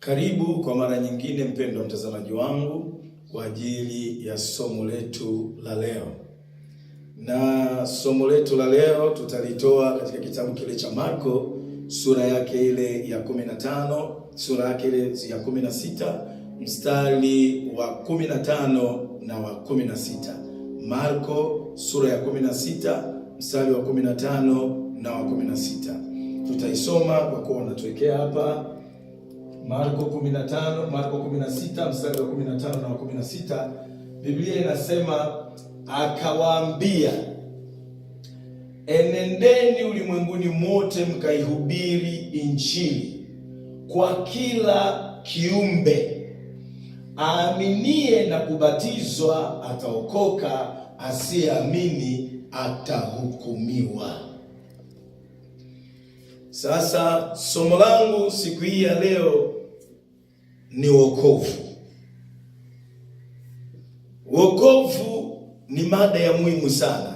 Karibu kwa mara nyingine mpendwa mtazamaji wangu kwa ajili ya somo letu la leo. Na somo letu la leo tutalitoa katika kitabu kile cha Marko sura yake ile ya 15, sura yake ile ya 16 mstari wa 15 na wa 16. Marko sura ya 16 mstari wa 15 na wa 16. Tutaisoma kwa kuwa unatuwekea hapa Marko 15, Marko 16 mstari wa 15 na wa 16. Biblia inasema akawaambia, enendeni ulimwenguni mote mkaihubiri Injili kwa kila kiumbe. Aaminie na kubatizwa ataokoka, asiyeamini atahukumiwa. Sasa somo langu siku hii ya leo ni wokovu. Wokovu ni mada ya muhimu sana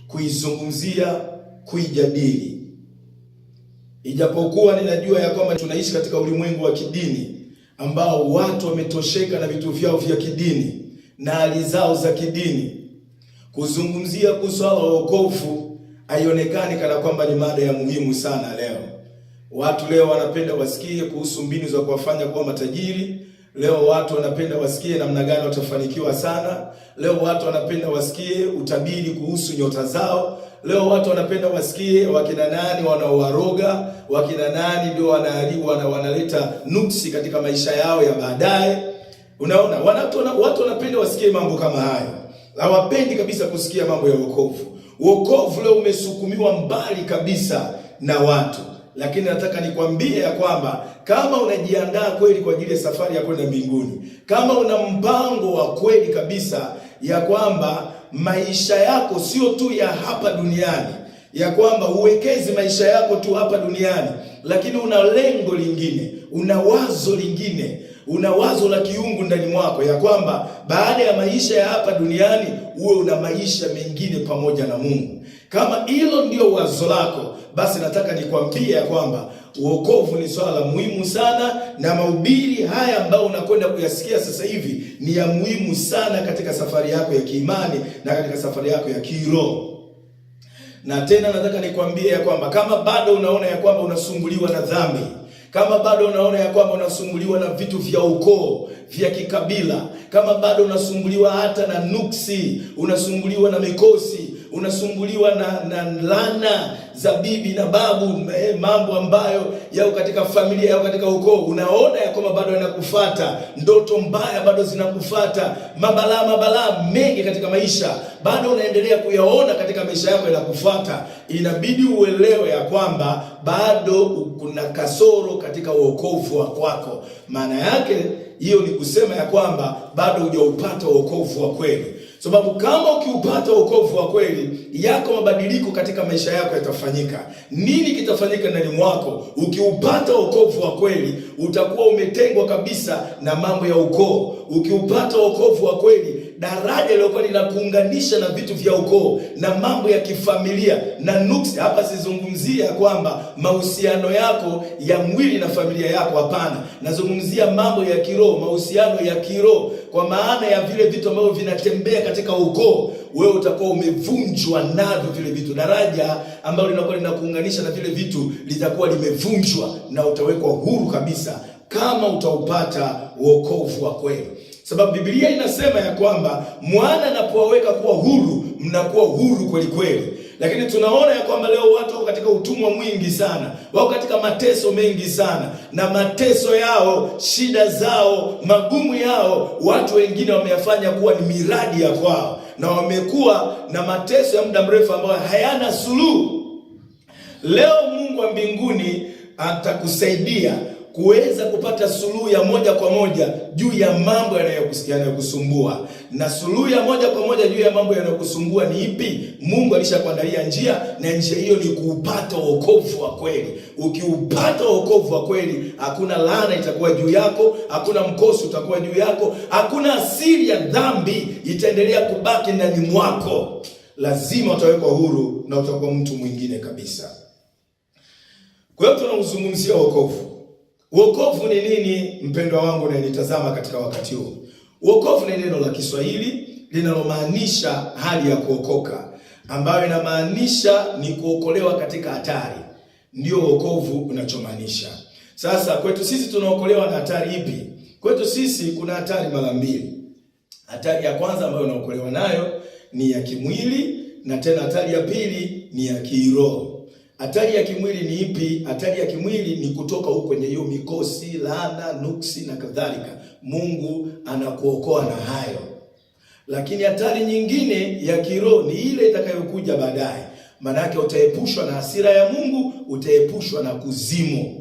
kuizungumzia, kuijadili, ijapokuwa ninajua ya kwamba tunaishi katika ulimwengu wa kidini ambao watu wametosheka na vitu vyao vya kidini na hali zao za kidini. Kuzungumzia kuhusu swala la wokovu haionekani kana kwamba ni mada ya muhimu sana leo. Watu leo wanapenda wasikie kuhusu mbinu za kuwafanya kuwa matajiri. Leo watu wanapenda wasikie namna gani watafanikiwa sana. Leo watu wanapenda wasikie utabiri kuhusu nyota zao. Leo watu wanapenda wasikie wakina nani wanaowaroga, wakina nani ndio wanaharibu, wanaleta nuksi katika maisha yao ya baadaye. Unaona, watu wanapenda wasikie mambo kama hayo, hawapendi kabisa kusikia mambo ya wokovu. Wokovu leo umesukumiwa mbali kabisa na watu, lakini nataka nikwambie ya kwamba kama unajiandaa kweli kwa ajili ya safari ya kwenda mbinguni, kama una mpango wa kweli kabisa ya kwamba maisha yako sio tu ya hapa duniani, ya kwamba uwekezi maisha yako tu hapa duniani, lakini una lengo lingine, una wazo lingine, una wazo la kiungu ndani mwako, ya kwamba baada ya maisha ya hapa duniani uwe una maisha mengine pamoja na Mungu. Kama hilo ndio wazo lako, basi nataka nikwambie ya kwamba uokovu ni swala la muhimu sana, na mahubiri haya ambayo unakwenda kuyasikia sasa hivi ni ya muhimu sana katika safari yako ya kiimani na katika safari yako ya kiroho. Na tena nataka nikwambie ya kwamba kama bado unaona ya kwamba unasumbuliwa na dhambi, kama bado unaona ya kwamba unasumbuliwa na vitu vya ukoo vya kikabila, kama bado unasumbuliwa hata na nuksi, unasumbuliwa na mikosi, unasumbuliwa na laana za bibi na babu, mambo ambayo yao katika familia yao katika ukoo, unaona ya kwamba bado yanakufuata, ndoto mbaya bado zinakufuata, mabalaa mengi katika maisha bado unaendelea kuyaona katika maisha yako yanakufuata, inabidi uelewe ya kwamba bado kuna kasoro katika uokovu wa kwako. Maana yake hiyo ni kusema ya kwamba bado hujaupata wokovu wa kweli, sababu kama ukiupata wokovu wa kweli, yako mabadiliko katika maisha yako yatafanyika. Nini kitafanyika ndani mwako? Ukiupata wokovu wa kweli, utakuwa umetengwa kabisa na mambo ya ukoo. Ukiupata wokovu wa kweli, daraja lilokuwa linakuunganisha na vitu vya ukoo na mambo ya kifamilia na nuksi. Hapa sizungumzia kwamba mahusiano yako ya mwili na familia yako, hapana. Nazungumzia mambo ya kiroho, mahusiano ya kiroho, kwa maana ya vile vitu ambavyo vinatembea katika ukoo, wewe utakuwa umevunjwa navyo vile vitu. Daraja ambalo linakuwa linakuunganisha na vile vitu litakuwa limevunjwa na utawekwa huru kabisa kama utaupata wokovu wa kweli, sababu Biblia inasema ya kwamba mwana anapowaweka kuwa huru, mnakuwa huru kweli kweli. Lakini tunaona ya kwamba leo watu wako katika utumwa mwingi sana, wako katika mateso mengi sana, na mateso yao, shida zao, magumu yao, watu wengine wameyafanya kuwa ni miradi ya kwao, na wamekuwa na mateso ya muda mrefu ambayo hayana suluhu. Leo Mungu wa mbinguni atakusaidia kuweza kupata suluhu ya moja kwa moja juu ya mambo yanayokusumbua. Na suluhu ya moja kwa moja juu ya mambo yanayokusumbua ni ipi? Mungu alishakuandalia njia, na njia hiyo ni kuupata wokovu wa kweli. Ukiupata wokovu wa kweli, hakuna laana itakuwa juu yako, hakuna mkosi utakuwa juu yako, hakuna asili ya dhambi itaendelea kubaki ndani mwako. Lazima utawekwa huru na utakuwa mtu mwingine kabisa. Kwa hiyo tunauzungumzia wokovu. Wokovu ni nini, mpendwa wangu unayenitazama katika wakati huu? Wokovu ni neno la Kiswahili linalomaanisha hali ya kuokoka, ambayo inamaanisha ni kuokolewa katika hatari. Ndio wokovu unachomaanisha. Sasa kwetu sisi tunaokolewa na hatari ipi? Kwetu sisi kuna hatari mara mbili. Hatari ya kwanza ambayo unaokolewa nayo ni ya kimwili, na tena hatari ya pili ni ya kiroho. Hatari ya kimwili ni ipi? Hatari ya kimwili ni kutoka huko kwenye hiyo mikosi, laana, nuksi na kadhalika. Mungu anakuokoa na hayo. Lakini hatari nyingine ya kiroho ni ile itakayokuja baadaye. Maanake utaepushwa na hasira ya Mungu, utaepushwa na kuzimu.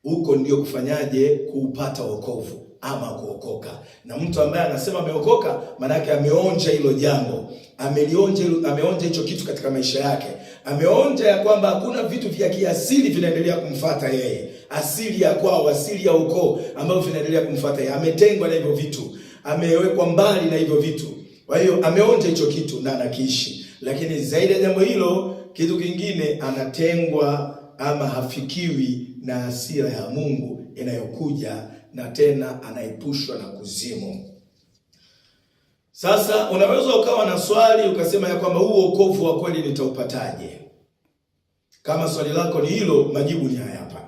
Huko ndio kufanyaje? Kuupata wokovu ama kuokoka. Na mtu ambaye anasema ameokoka, maanake ameonja hilo jambo, amelionja, ameonja hicho kitu katika maisha yake, ameonja ya kwamba hakuna vitu vya kiasili vinaendelea kumfata yeye, asili ya kwao, asili ya ukoo ambavyo vinaendelea kumfata yeye. Ametengwa na hivyo vitu, amewekwa mbali na hivyo vitu. Kwa hiyo ameonja hicho kitu na anakiishi. Lakini zaidi ya jambo hilo, kitu kingine, anatengwa ama hafikiwi na hasira ya Mungu inayokuja na tena anaepushwa na kuzimu. Sasa unaweza ukawa na swali ukasema ya kwamba huu wokovu wa kweli nitaupataje? Kama swali lako ni hilo, majibu ni haya hapa.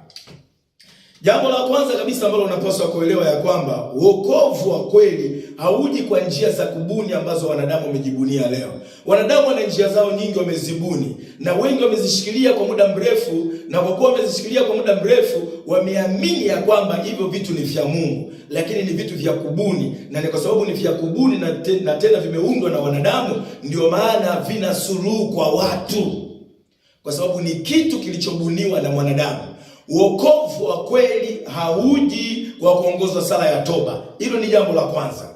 Jambo la kwanza kabisa ambalo unapaswa kuelewa ya kwamba wokovu wa kweli hauji kwa njia za kubuni ambazo wanadamu wamejibunia leo. Wanadamu wana njia zao nyingi wamezibuni, na wengi wamezishikilia kwa muda mrefu, na kwa kuwa wamezishikilia kwa muda mrefu, wameamini ya kwamba hivyo vitu ni vya Mungu, lakini ni vitu vya kubuni, na ni kwa sababu ni vya kubuni na tena vimeundwa na wanadamu, ndio maana vina suluhu kwa watu, kwa sababu ni kitu kilichobuniwa na mwanadamu. Wokovu wa kweli hauji kwa kuongozwa sala ya toba. Hilo ni jambo la kwanza.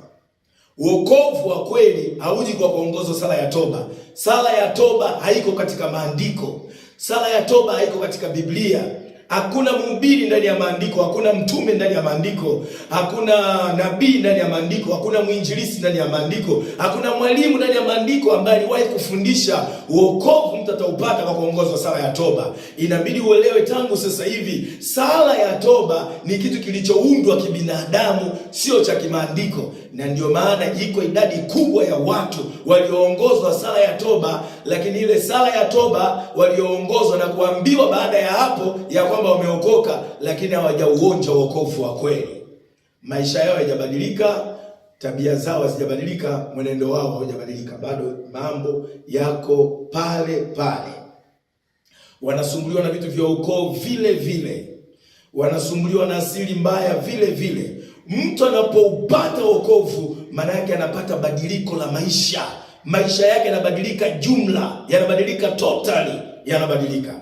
Wokovu wa kweli hauji kwa kuongozwa sala ya toba. Sala ya toba haiko katika maandiko. Sala ya toba haiko katika Biblia. Hakuna mhubiri ndani ya maandiko, hakuna mtume ndani ya maandiko, hakuna nabii ndani ya maandiko, hakuna mwinjilisi ndani ya maandiko, hakuna mwalimu ndani ya maandiko ambaye aliwahi kufundisha wokovu mtu ataupata kwa kuongozwa sala ya toba. Inabidi uelewe tangu sasa hivi, sala ya toba ni kitu kilichoundwa kibinadamu, sio cha kimaandiko, na ndio maana iko idadi kubwa ya watu walioongozwa sala ya toba, lakini ile sala ya toba walioongozwa na kuambiwa baada ya hapo ya kwamba wameokoka, lakini hawajauonja wokovu wa kweli. Maisha yao hayajabadilika, tabia zao hazijabadilika, mwenendo wao haujabadilika, bado mambo yako pale pale. Wanasumbuliwa na vitu vya ukoo vile vile, wanasumbuliwa na asili mbaya vile vile. Mtu anapoupata wokovu, maana yake anapata badiliko la maisha. Maisha yake yanabadilika jumla, yanabadilika totally, yanabadilika.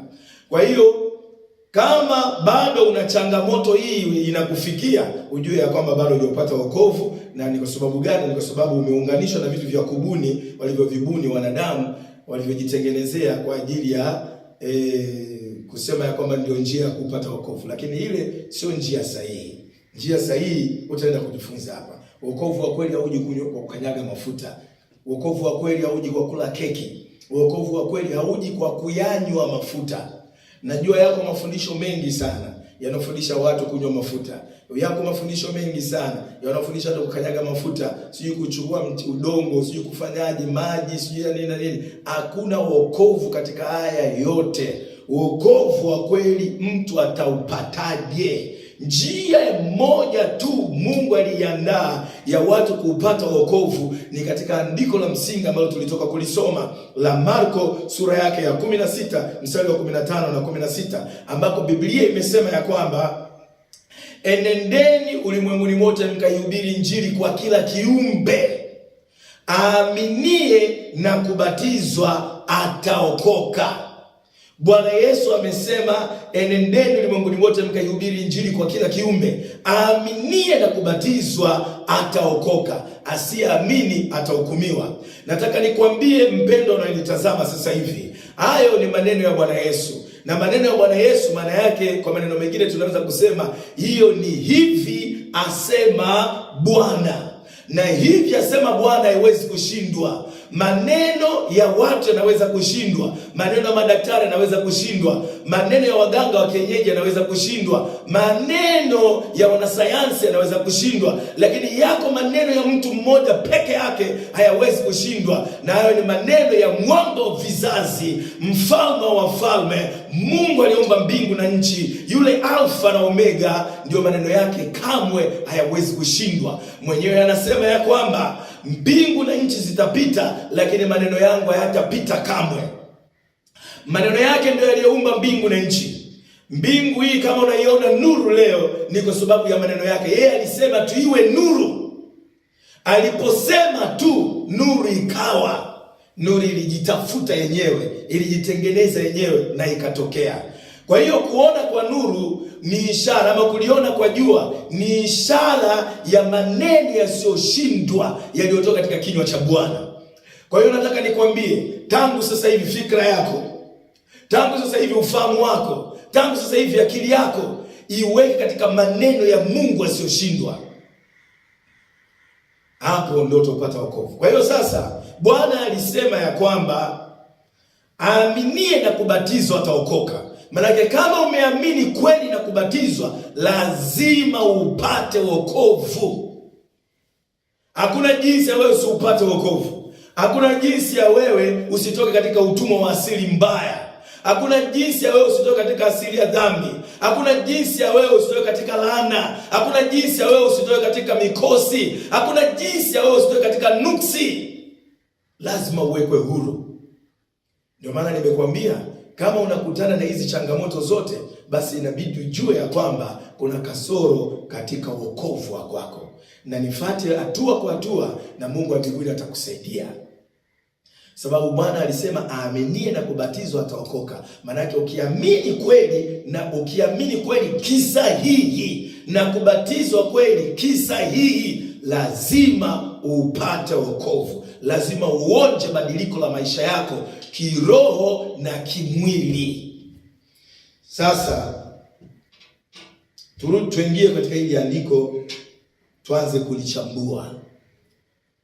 Kwa hiyo kama bado una changamoto hii inakufikia, ujue ya kwamba bado hujapata wokovu. Na ni kwa sababu gani? Ni kwa sababu umeunganishwa na vitu vya kubuni walivyovibuni wanadamu, walivyojitengenezea kwa ajili ya kusema ya kwamba ndio njia ya kupata wokovu, lakini ile sio njia sahihi. Njia sahihi utaenda kujifunza hapa. Wokovu wa kweli hauji kunywa kwa kukanyaga mafuta. Wokovu wa kweli hauji kwa kula keki. Wokovu wa kweli hauji kwa kuyanywa mafuta. Najua yako mafundisho mengi sana yanafundisha watu kunywa mafuta. Yako mafundisho mengi sana yanafundisha watu kukanyaga mafuta, sijui kuchukua udongo, sijui kufanyaje maji, sijui ya nini na nini. Hakuna wokovu katika haya yote. Wokovu wa kweli mtu ataupataje? Njia moja tu Mungu aliiandaa ya watu kuupata wokovu ni katika andiko la msingi ambalo tulitoka kulisoma la Marko sura yake ya 16 mstari wa 15 na 16, ambako Biblia imesema ya kwamba enendeni ulimwenguni mote mkaihubiri Injili kwa kila kiumbe, aaminie na kubatizwa ataokoka. Bwana Yesu amesema enendeni ulimwenguni mote mkaihubiri Injili kwa kila kiumbe, aaminie na kubatizwa ataokoka, asiyeamini atahukumiwa. Nataka nikwambie mpendo unayenitazama sasa hivi, hayo ni maneno ya Bwana Yesu, na maneno ya Bwana Yesu maana yake, kwa maneno mengine tunaweza kusema hiyo ni hivi asema Bwana, na hivi asema Bwana haiwezi kushindwa. Maneno ya watu yanaweza kushindwa, maneno ya madaktari yanaweza kushindwa, maneno ya waganga wa kienyeji yanaweza kushindwa, maneno ya wanasayansi yanaweza kushindwa, lakini yako maneno ya mtu mmoja peke yake hayawezi kushindwa, na hayo ni maneno ya mwamba wa vizazi, mfalme wa wafalme, Mungu aliumba mbingu na nchi, yule Alfa na Omega. Ndiyo maneno yake kamwe hayawezi kushindwa. Mwenyewe anasema ya kwamba mbingu na nchi zitapita, lakini maneno yangu hayatapita kamwe. Maneno yake ndio yaliyoumba mbingu na nchi. Mbingu hii kama unaiona nuru leo ni kwa sababu ya maneno yake. Yeye alisema tuiwe nuru. Aliposema tu nuru ikawa. Nuru ilijitafuta yenyewe, ilijitengeneza yenyewe na ikatokea. Kwa hiyo kuona kwa nuru ni ishara ama kuliona kwa jua ni ishara ya maneno yasiyoshindwa yaliyotoka katika kinywa cha Bwana. Kwa hiyo nataka nikwambie, tangu sasa hivi fikra yako, tangu sasa hivi ufahamu wako, tangu sasa hivi akili yako iweke katika maneno ya Mungu asiyoshindwa. Hapo ndio utapata wokovu. Kwa hiyo sasa Bwana alisema ya kwamba aaminie na kubatizwa ataokoka. Manake kama umeamini kweli na kubatizwa, lazima upate wokovu. Hakuna jinsi ya wewe usiupate wokovu. Hakuna jinsi ya wewe usitoke katika utumwa wa asili mbaya. Hakuna jinsi ya wewe usitoke katika asili ya dhambi. Hakuna jinsi ya wewe usitoke katika laana. Hakuna jinsi ya wewe usitoke katika mikosi. Hakuna jinsi ya wewe usitoke katika nuksi. Lazima uwekwe huru. Ndio maana nimekuambia kama unakutana na hizi changamoto zote, basi inabidi ujue ya kwamba kuna kasoro katika wokovu wa kwako, na nifate hatua kwa hatua, na Mungu wa mbinguni atakusaidia, sababu Bwana alisema aaminie na kubatizwa ataokoka. Maanake ukiamini kweli na ukiamini kweli kisahihi na kubatizwa kweli kisahihi, lazima upate wokovu, lazima uonje badiliko la maisha yako kiroho na kimwili. Sasa tuingie katika hili andiko, tuanze kulichambua,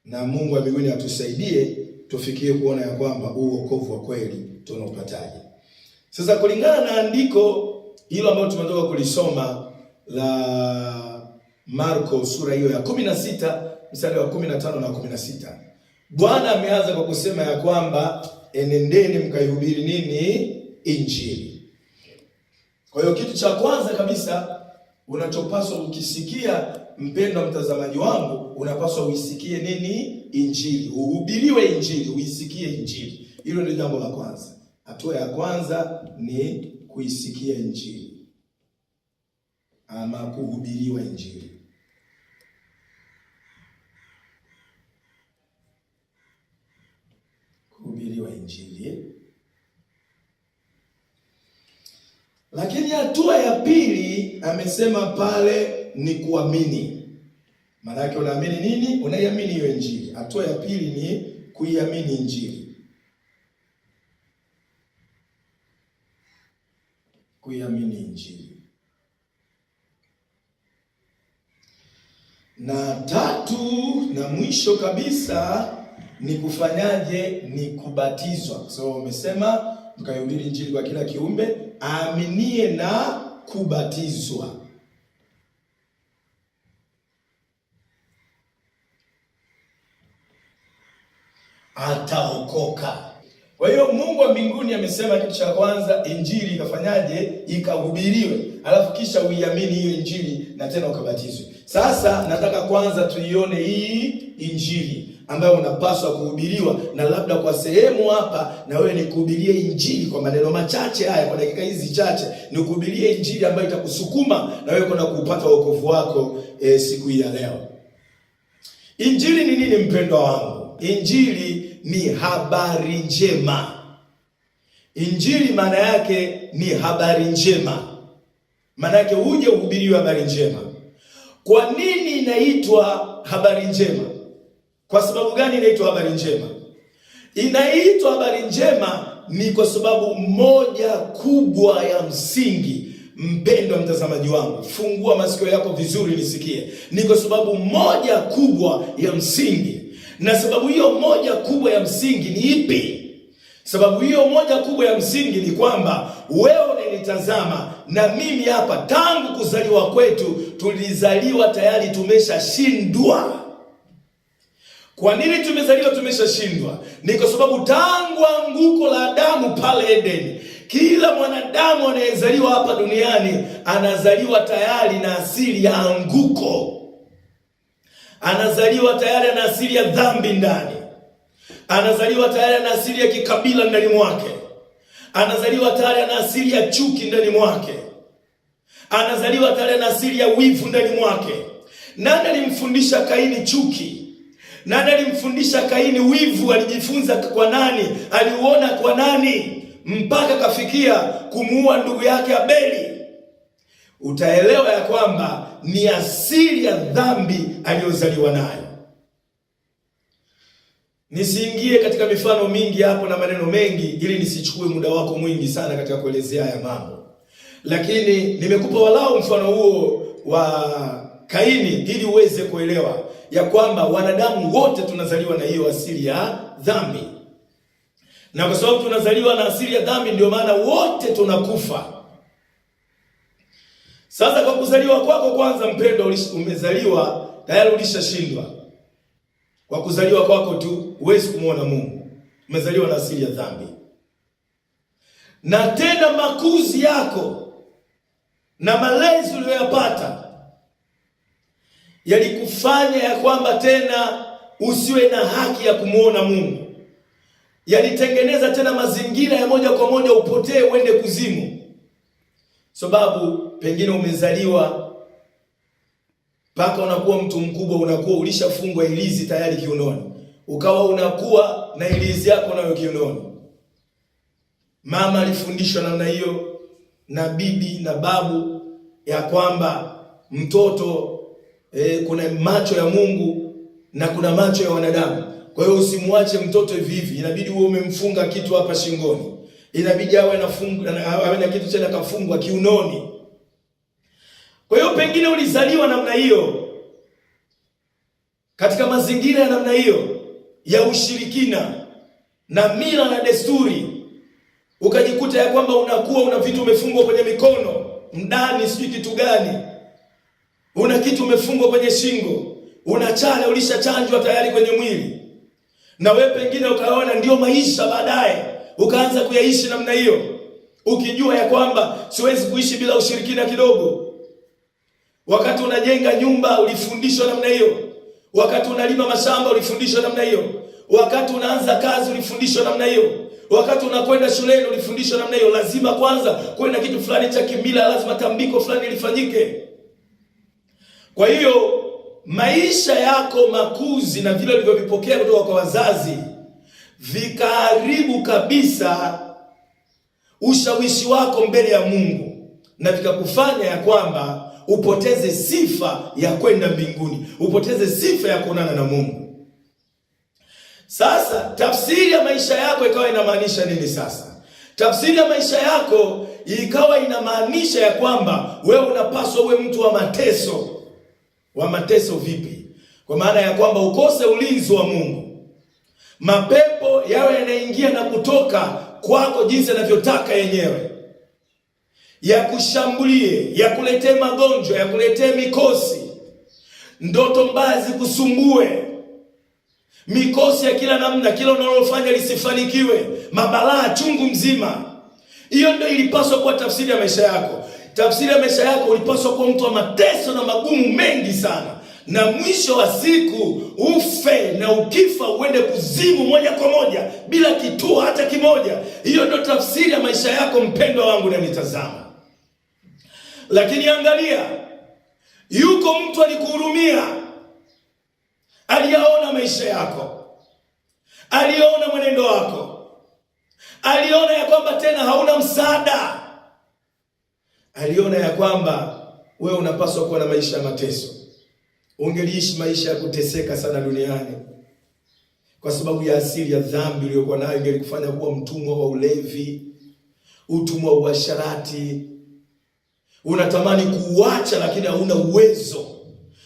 na Mungu wa mbinguni atusaidie tufikie kuona ya kwamba huu wokovu wa kweli tunaupataje. Sasa kulingana na andiko hilo ambalo tumetoka kulisoma la Marko sura hiyo ya 16 mstari wa 15 na 16, Bwana ameanza kwa kusema ya kwamba enendeni mkaihubiri nini? Injili. Kwa hiyo kitu cha kwanza kabisa unachopaswa ukisikia, mpendwa mtazamaji wangu, unapaswa uisikie nini? Injili, uhubiriwe Injili, uisikie Injili. Hilo ndio jambo la kwanza. Hatua ya kwanza ni kuisikia Injili ama kuhubiriwa Injili. Kuhubiriwa Injili. Lakini hatua ya pili amesema pale ni kuamini. Maana yake unaamini nini? Unaiamini hiyo Injili. Hatua ya pili ni kuiamini Injili, kuiamini Injili. Na tatu na mwisho kabisa ni kufanyaje? Ni kubatizwa. So umesema mkaihubiri Injili kwa kila kiumbe aaminie na kubatizwa. Ataokoka. Kwa hiyo Mungu wa mbinguni amesema kitu cha kwanza, injili ikafanyaje? Ikahubiriwe, alafu kisha uiamini hiyo injili na tena ukabatizwe. Sasa nataka kwanza tuione hii injili ambayo unapaswa kuhubiriwa, na labda kwa sehemu hapa na wewe nikuhubirie injili kwa maneno machache haya, kwa dakika hizi chache nikuhubirie injili ambayo itakusukuma na wewe kwenda kuupata wokovu wako siku hii ya leo. Injili ni nini, mpendwa wangu? Injili ni habari njema. Injili maana yake ni habari njema, maana yake uje uhubiriwe habari njema. Kwa nini inaitwa habari njema? Kwa sababu gani inaitwa habari njema? Inaitwa habari njema ni kwa sababu moja kubwa ya msingi. Mpendwa mtazamaji wangu, fungua masikio yako vizuri nisikie. Ni kwa sababu moja kubwa ya msingi, Na sababu hiyo moja kubwa ya msingi ni ipi? Sababu hiyo moja kubwa ya msingi ni kwamba wewe unanitazama na mimi hapa, tangu kuzaliwa kwetu tulizaliwa tayari tumeshashindwa. Kwa nini tumezaliwa tumeshashindwa? Ni kwa sababu tangu anguko la Adamu pale Edeni, kila mwanadamu anayezaliwa hapa duniani anazaliwa tayari na asili ya anguko, anazaliwa tayari na asili ya dhambi ndani, anazaliwa tayari na asili ya kikabila ndani mwake, anazaliwa tayari na asili ya chuki ndani mwake, anazaliwa tayari na asili ya wivu ndani mwake. Nani alimfundisha Kaini chuki? Nani alimfundisha Kaini wivu? Alijifunza kwa nani? Aliuona kwa nani mpaka kafikia kumuua ndugu yake Abeli? Utaelewa ya kwamba ni asili ya dhambi aliyozaliwa nayo. Nisiingie katika mifano mingi hapo na maneno mengi, ili nisichukue muda wako mwingi sana katika kuelezea haya mambo, lakini nimekupa walau mfano huo wa Kaini ili uweze kuelewa ya kwamba wanadamu wote tunazaliwa na hiyo asili ya dhambi, na kwa sababu tunazaliwa na asili ya dhambi, ndio maana wote tunakufa. Sasa kwa kuzaliwa kwako kwanza, mpendwa, umezaliwa tayari ulishashindwa. Kwa kuzaliwa kwako tu huwezi kumwona Mungu, umezaliwa na asili ya dhambi. Na tena makuzi yako na malezi uliyoyapata yalikufanya ya kwamba tena usiwe na haki ya kumwona Mungu, yalitengeneza tena mazingira ya moja kwa moja upotee uende kuzimu, sababu pengine umezaliwa mpaka unakuwa mtu mkubwa, unakuwa ulishafungwa ilizi tayari kiunoni, ukawa unakuwa na ilizi yako nayo kiunoni. Mama alifundishwa namna hiyo na bibi na babu ya kwamba mtoto kuna macho ya Mungu na kuna macho ya wanadamu. Kwa hiyo usimwache mtoto hivi hivi, inabidi uwe umemfunga kitu hapa shingoni, inabidi awe awe na kitu tena kafungwa kiunoni. Kwa hiyo pengine ulizaliwa namna hiyo, katika mazingira ya namna hiyo ya ushirikina na mila na desturi, ukajikuta ya kwamba unakuwa una vitu umefungwa kwenye mikono, mdani, sijui kitu gani, una kitu umefungwa kwenye shingo, una chale ulishachanjwa tayari kwenye mwili, na we pengine ukaona ndio maisha, baadaye ukaanza kuyaishi namna hiyo, ukijua ya kwamba siwezi kuishi bila ushirikina kidogo. Wakati unajenga nyumba ulifundishwa namna hiyo, wakati unalima mashamba ulifundishwa namna hiyo, wakati unaanza kazi ulifundishwa namna hiyo, wakati unakwenda shuleni ulifundishwa namna hiyo. Lazima kwanza kuwe na kitu fulani cha kimila, lazima tambiko fulani lifanyike. Kwa hiyo maisha yako, makuzi na vile ulivyovipokea kutoka kwa wazazi vikaharibu kabisa ushawishi wako mbele ya Mungu na vikakufanya ya kwamba upoteze sifa ya kwenda mbinguni, upoteze sifa ya kuonana na Mungu. Sasa tafsiri ya maisha yako ikawa inamaanisha nini? Sasa tafsiri ya maisha yako ikawa inamaanisha ya kwamba wewe unapaswa uwe mtu wa mateso. Wa mateso vipi? Kwa maana ya kwamba ukose ulinzi wa Mungu, mapepo yawe yanaingia na kutoka kwako jinsi yanavyotaka yenyewe, yakushambulie, yakuletee magonjwa, yakuletee mikosi, ndoto mbaya zikusumbue, mikosi ya kila namna, kila unalofanya lisifanikiwe, mabalaa chungu mzima. Hiyo ndio ilipaswa kuwa tafsiri ya maisha yako. Tafsiri ya maisha yako, ulipaswa kuwa mtu wa mateso na magumu mengi sana, na mwisho wa siku ufe, na ukifa uende kuzimu moja kwa moja bila kituo hata kimoja. Hiyo ndio tafsiri ya maisha yako, mpendwa wangu nanitazama. Lakini angalia, yuko mtu alikuhurumia, aliyaona maisha yako, aliona mwenendo wako, aliona ya kwamba tena hauna msaada, aliona ya kwamba wewe unapaswa kuwa na maisha ya mateso. Ungeliishi maisha ya kuteseka sana duniani kwa sababu ya asili ya dhambi uliyokuwa nayo, ingelikufanya kuwa mtumwa wa ulevi, utumwa wa uasherati. Unatamani kuuacha lakini hauna uwezo.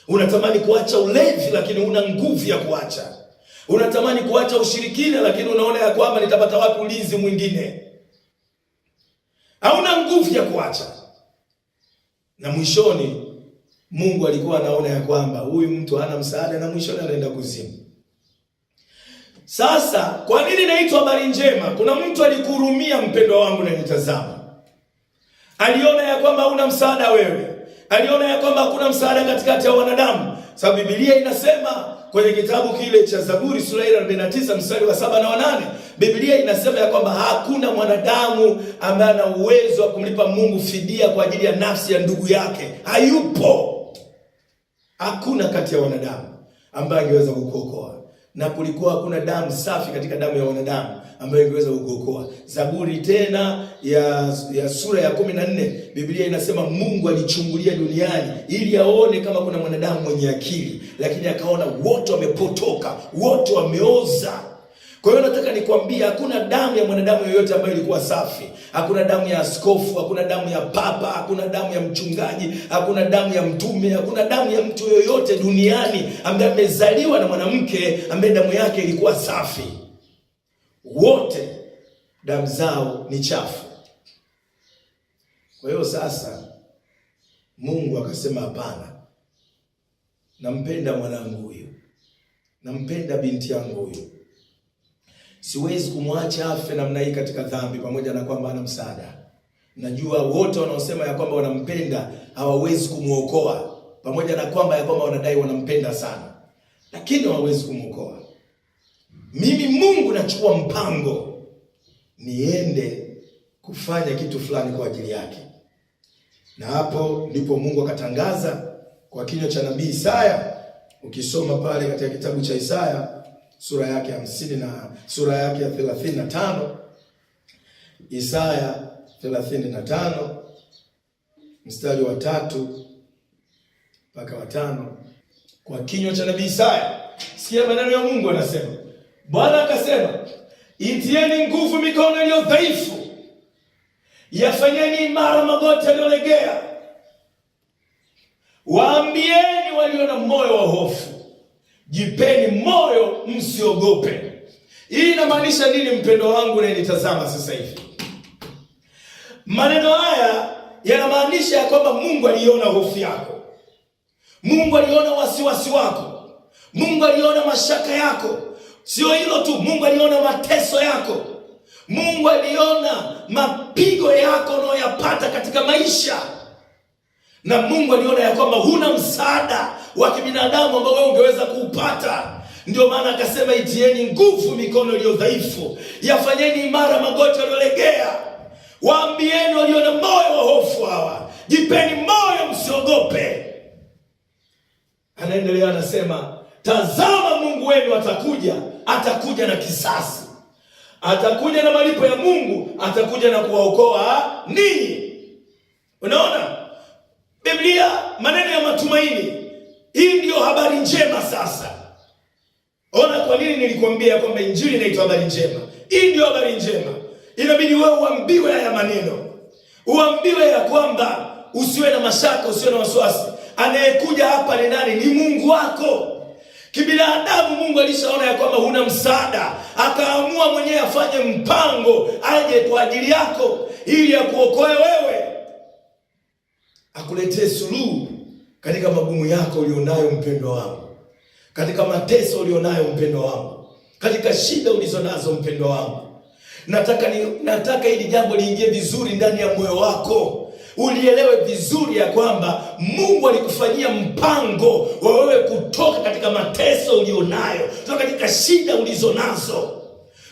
Unatamani kuacha ulevi lakini huna nguvu ya kuacha. Unatamani kuacha ushirikina, lakini unaona ya kwamba nitapata wapi ulinzi mwingine? Hauna nguvu ya kuacha. Na mwishoni Mungu alikuwa anaona ya kwamba huyu mtu hana msaada, na mwishoni anaenda kuzimu. Sasa kwa nini naitwa habari njema? Kuna mtu alikuhurumia, mpendwa wangu na nitazama, aliona ya kwamba huna msaada wewe, aliona ya kwamba hakuna msaada katikati ya wanadamu, sababu Biblia inasema kwenye kitabu kile cha Zaburi sura ya 49 mstari wa 7 na 8, Biblia inasema ya kwamba hakuna mwanadamu ambaye ana uwezo wa kumlipa Mungu fidia kwa ajili ya nafsi ya ndugu yake. Hayupo, hakuna kati ya wanadamu ambaye angeweza kukuokoa na kulikuwa hakuna damu safi katika damu ya wanadamu ambayo ingeweza kukuokoa. Zaburi tena ya sura ya 14, Biblia inasema Mungu alichungulia duniani ili aone kama kuna mwanadamu mwenye akili, lakini akaona wote wamepotoka, wote wameoza. Kwa hiyo nataka nikwambie, hakuna damu ya mwanadamu yoyote ambayo ilikuwa safi. Hakuna damu ya askofu, hakuna damu ya papa, hakuna damu ya mchungaji, hakuna damu ya mtume, hakuna damu ya mtu yoyote duniani ambaye amezaliwa na mwanamke ambaye damu yake ilikuwa safi. Wote damu zao ni chafu. Kwa hiyo sasa Mungu akasema, hapana, nampenda mwanangu huyu, nampenda binti yangu huyu siwezi kumwacha afe namna hii katika dhambi, pamoja na kwamba ana msaada. Najua wote wanaosema ya kwamba wanampenda hawawezi kumwokoa, pamoja na kwamba ya kwamba wanadai wanampenda sana, lakini hawawezi kumwokoa. Mimi Mungu nachukua mpango niende kufanya kitu fulani kwa ajili yake, na hapo ndipo Mungu akatangaza kwa kinywa cha nabii Isaya. Ukisoma pale katika kitabu cha Isaya sura yake 50 na sura yake ya 35, Isaya 35 mstari wa 3 mpaka wa 5, kwa kinywa cha nabii Isaya. Sikia maneno ya Mungu, anasema Bwana akasema, itieni nguvu mikono iliyo dhaifu, yafanyeni imara magoti yaliyolegea, waambieni walio na moyo wa hofu, jipeni moyo, msiogope. Hii inamaanisha nini, mpendo wangu unayenitazama sasa hivi? Maneno haya yanamaanisha ya kwamba Mungu aliona hofu yako, Mungu aliona wasiwasi wako, Mungu aliona mashaka yako. Sio hilo tu, Mungu aliona mateso yako, Mungu aliona mapigo yako unayoyapata katika maisha, na Mungu aliona ya kwamba huna msaada wa kibinadamu ambao wewe ungeweza kuupata. Ndio maana akasema, itieni nguvu mikono iliyo dhaifu, yafanyeni imara magoti yaliyolegea, waambieni walio na moyo wa hofu hawa, jipeni moyo, msiogope. Anaendelea anasema, tazama Mungu wenu atakuja, atakuja na kisasi, atakuja na malipo ya Mungu, atakuja na kuwaokoa ninyi. Unaona Biblia, maneno ya matumaini. Hii ndiyo habari njema. Sasa ona, kwa nini nilikwambia kwamba injili inaitwa habari njema? Hii ndiyo habari njema. Inabidi wewe uambiwe haya maneno, uambiwe ya kwamba usiwe na mashaka, usiwe na wasiwasi. Anayekuja hapa ni nani? Ni Mungu wako. Kibinadamu Mungu alishaona ya kwamba huna msaada, akaamua mwenyewe afanye mpango aje kwa ajili yako ili akuokoe wewe, akuletee suluhu katika magumu yako ulionayo, mpendwa wangu, katika mateso ulionayo, mpendwa wangu, katika shida ulizonazo, mpendwa wangu. Nataka hili jambo liingie vizuri ndani ya moyo wako, ulielewe vizuri ya kwamba Mungu alikufanyia mpango wa wewe kutoka katika mateso ulionayo, kutoka katika shida ulizonazo.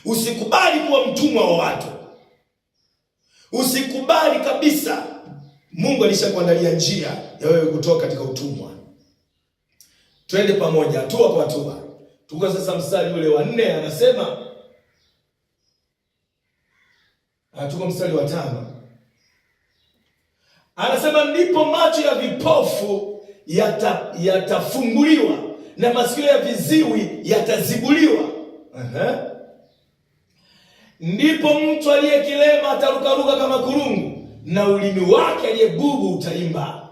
Usikubali kuwa mtumwa wa watu, usikubali kabisa. Mungu alishakuandalia njia ya wewe kutoka katika utumwa. Twende pamoja hatua kwa hatua. Tuko sasa mstari ule wa 4, anasema tuko mstari wa 5, anasema ndipo macho ya vipofu yatafunguliwa na masikio ya viziwi yatazibuliwa. Ndipo mtu aliye kilema atarukaruka kama kurungu, na ulimi wake aliye bubu utaimba.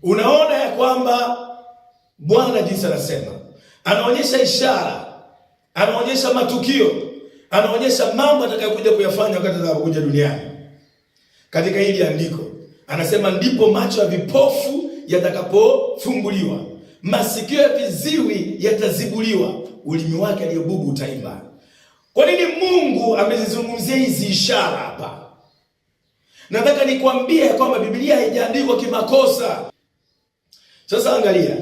Unaona ya kwamba Bwana jinsi anasema, Anaonyesha ishara, anaonyesha matukio, anaonyesha mambo atakayokuja kuyafanya wakati atakapokuja duniani. Katika hili andiko anasema, ndipo macho ya vipofu yatakapofumbuliwa, masikio ya viziwi yatazibuliwa, ulimi wake aliyobubu utaimba. Kwa nini Mungu amezizungumzia hizi ishara hapa? Nataka nikwambie kwamba Biblia haijaandikwa kimakosa. Sasa angalia,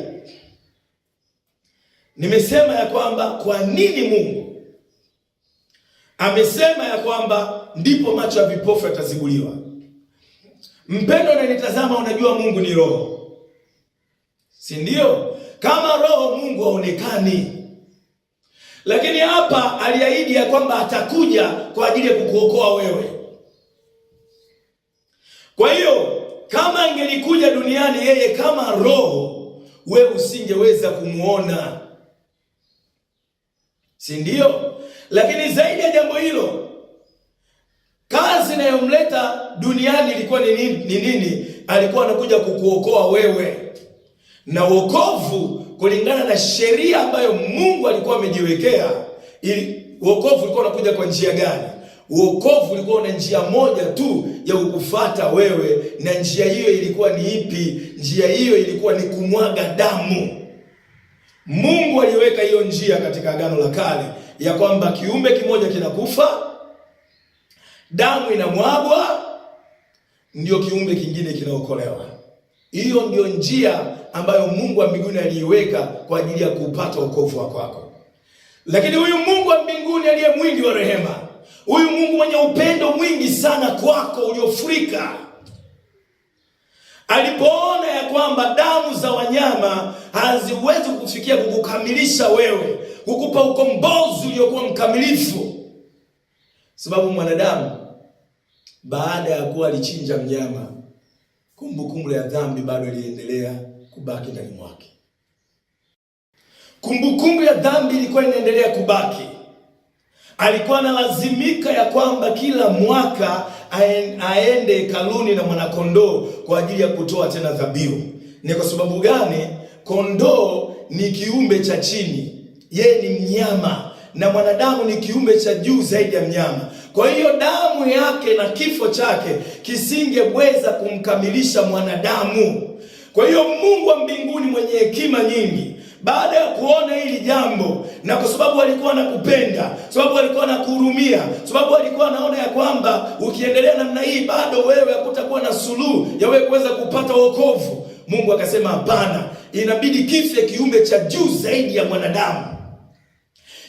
nimesema ya kwamba kwa nini Mungu amesema ya kwamba ndipo macho ya vipofu yatazibuliwa. Mpendo unanitazama, unajua Mungu ni roho, si ndio? Kama roho Mungu haonekani, lakini hapa aliahidi ya kwamba atakuja kwa ajili ya kukuokoa wewe. Kwa hiyo kama angelikuja duniani yeye kama roho, wewe usingeweza kumuona, si ndio? Lakini zaidi ya jambo hilo, kazi inayomleta duniani ilikuwa ni nini? Alikuwa anakuja kukuokoa wewe, na wokovu kulingana na sheria ambayo Mungu alikuwa amejiwekea. Ili wokovu ulikuwa unakuja kwa njia gani? Wokovu ulikuwa una njia moja tu ya kukufuata wewe, na njia hiyo ilikuwa ni ipi? Njia hiyo ilikuwa ni kumwaga damu. Mungu aliweka hiyo njia katika Agano la Kale ya kwamba kiumbe kimoja kinakufa, damu inamwagwa, ndio kiumbe kingine kinaokolewa. Hiyo ndio njia ambayo Mungu wa mbinguni aliiweka kwa ajili ya kupata wokovu wa kwako. Lakini huyu Mungu wa mbinguni aliye mwingi wa rehema, huyu Mungu mwenye upendo mwingi sana kwako uliofurika, alipoona ya kwamba damu za wanyama haziwezi kukufikia kukukamilisha wewe, kukupa ukombozi uliokuwa mkamilifu, sababu mwanadamu baada ya kuwa alichinja mnyama, kumbukumbu ya dhambi bado iliendelea kubaki ndani mwake. Kumbukumbu ya dhambi ilikuwa inaendelea kubaki. Alikuwa analazimika ya kwamba kila mwaka aende hekaluni na mwanakondoo kwa ajili ya kutoa tena dhabihu. Ni kwa sababu gani? Kondoo ni kiumbe cha chini, yeye ni mnyama, na mwanadamu ni kiumbe cha juu zaidi ya mnyama. Kwa hiyo damu yake na kifo chake kisingeweza kumkamilisha mwanadamu. Kwa hiyo Mungu wa mbinguni mwenye hekima nyingi, baada ya kuona hili jambo, na kwa sababu alikuwa anakupenda, sababu alikuwa anakuhurumia, sababu alikuwa anaona ya kwamba ukiendelea namna hii bado wewe hakutakuwa na suluhu ya wewe kuweza kupata wokovu, Mungu akasema hapana, inabidi kife kiumbe cha juu zaidi ya mwanadamu.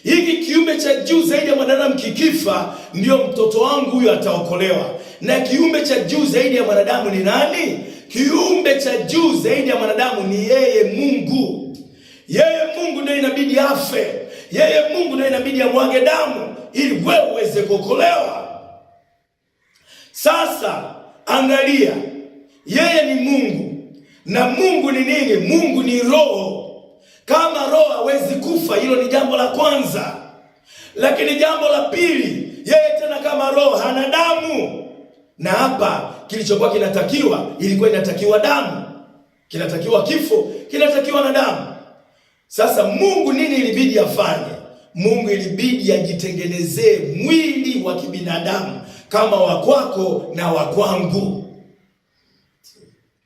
Hiki kiumbe cha juu zaidi ya mwanadamu kikifa, ndiyo mtoto wangu huyo ataokolewa. Na kiumbe cha juu zaidi ya mwanadamu ni nani? Kiumbe cha juu zaidi ya mwanadamu ni yeye Mungu. Yeye Mungu ndio inabidi afe, yeye Mungu ndio inabidi amwage damu ili wewe uweze kuokolewa. Sasa angalia, yeye ni Mungu na Mungu ni nini? Mungu ni roho. Kama roho hawezi kufa, hilo ni jambo la kwanza. Lakini jambo la pili, yeye tena kama roho hana damu, na hapa kilichokuwa kinatakiwa, ilikuwa inatakiwa damu, kinatakiwa kifo, kinatakiwa na damu. Sasa Mungu nini ilibidi afanye? Mungu ilibidi ajitengenezee mwili wa kibinadamu kama wa kwako na wa kwangu.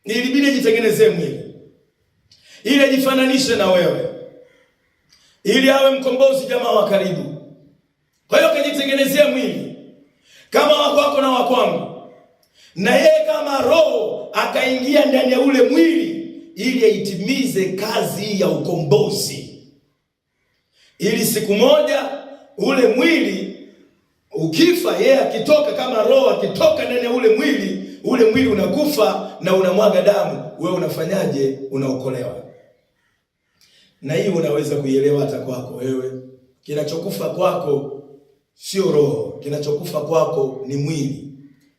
Ilibidi ajitengenezee mwili ili ajifananishe na wewe, ili awe mkombozi, jamaa wa karibu. Kwa hiyo akajitengenezea mwili kama wa kwako na wa kwangu, na yeye kama roho akaingia ndani ya ule mwili ili aitimize kazi ya ukombozi, ili siku moja ule mwili ukifa, yeye akitoka kama roho akitoka ndani ya ule mwili, ule mwili unakufa na unamwaga damu, wewe unafanyaje? Unaokolewa. Na hii unaweza kuielewa hata kwako wewe. Kinachokufa kwako sio roho, kinachokufa kwako ni mwili.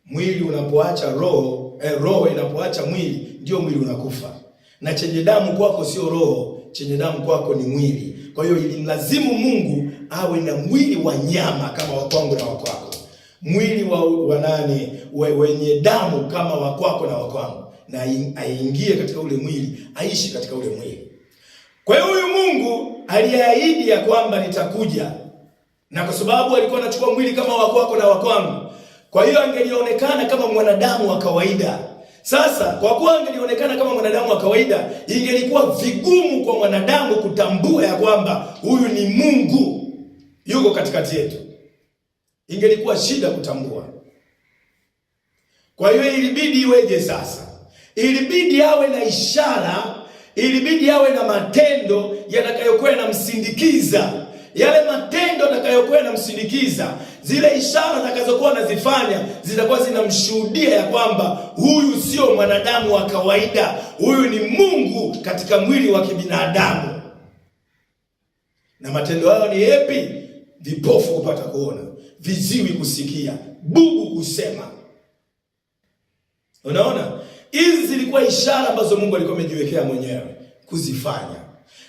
Mwili unapoacha roho, roho inapoacha mwili, ndio mwili unakufa. Na chenye damu kwako sio roho, chenye damu kwako ni mwili. Kwa hiyo ilimlazimu Mungu awe na mwili wa nyama kama wa kwangu na wa kwako, mwili wa nani, wenye damu kama wa kwako na wa kwangu, na aingie katika ule mwili, aishi katika ule mwili. Kwa hiyo huyu Mungu aliahidi ya kwamba nitakuja, na kwa sababu alikuwa anachukua mwili kama wa kwako na wa kwangu, kwa hiyo angelionekana kama mwanadamu wa kawaida. Sasa kwa kuwa angelionekana kama mwanadamu wa kawaida, ingelikuwa vigumu kwa mwanadamu kutambua ya kwamba huyu ni Mungu yuko katikati yetu, ingelikuwa shida kutambua. Kwa hiyo ilibidi iweje sasa? Ilibidi awe na ishara, ilibidi awe na matendo yatakayokuwa yanamsindikiza. Yale matendo yatakayokuwa yanamsindikiza, zile ishara atakazokuwa anazifanya zitakuwa zinamshuhudia ya kwamba huyu sio mwanadamu wa kawaida, huyu ni Mungu katika mwili wa kibinadamu. Na matendo hayo ni yepi? Vipofu kupata kuona, viziwi kusikia, bubu kusema. Unaona, hizi zilikuwa ishara ambazo Mungu alikuwa amejiwekea mwenyewe kuzifanya,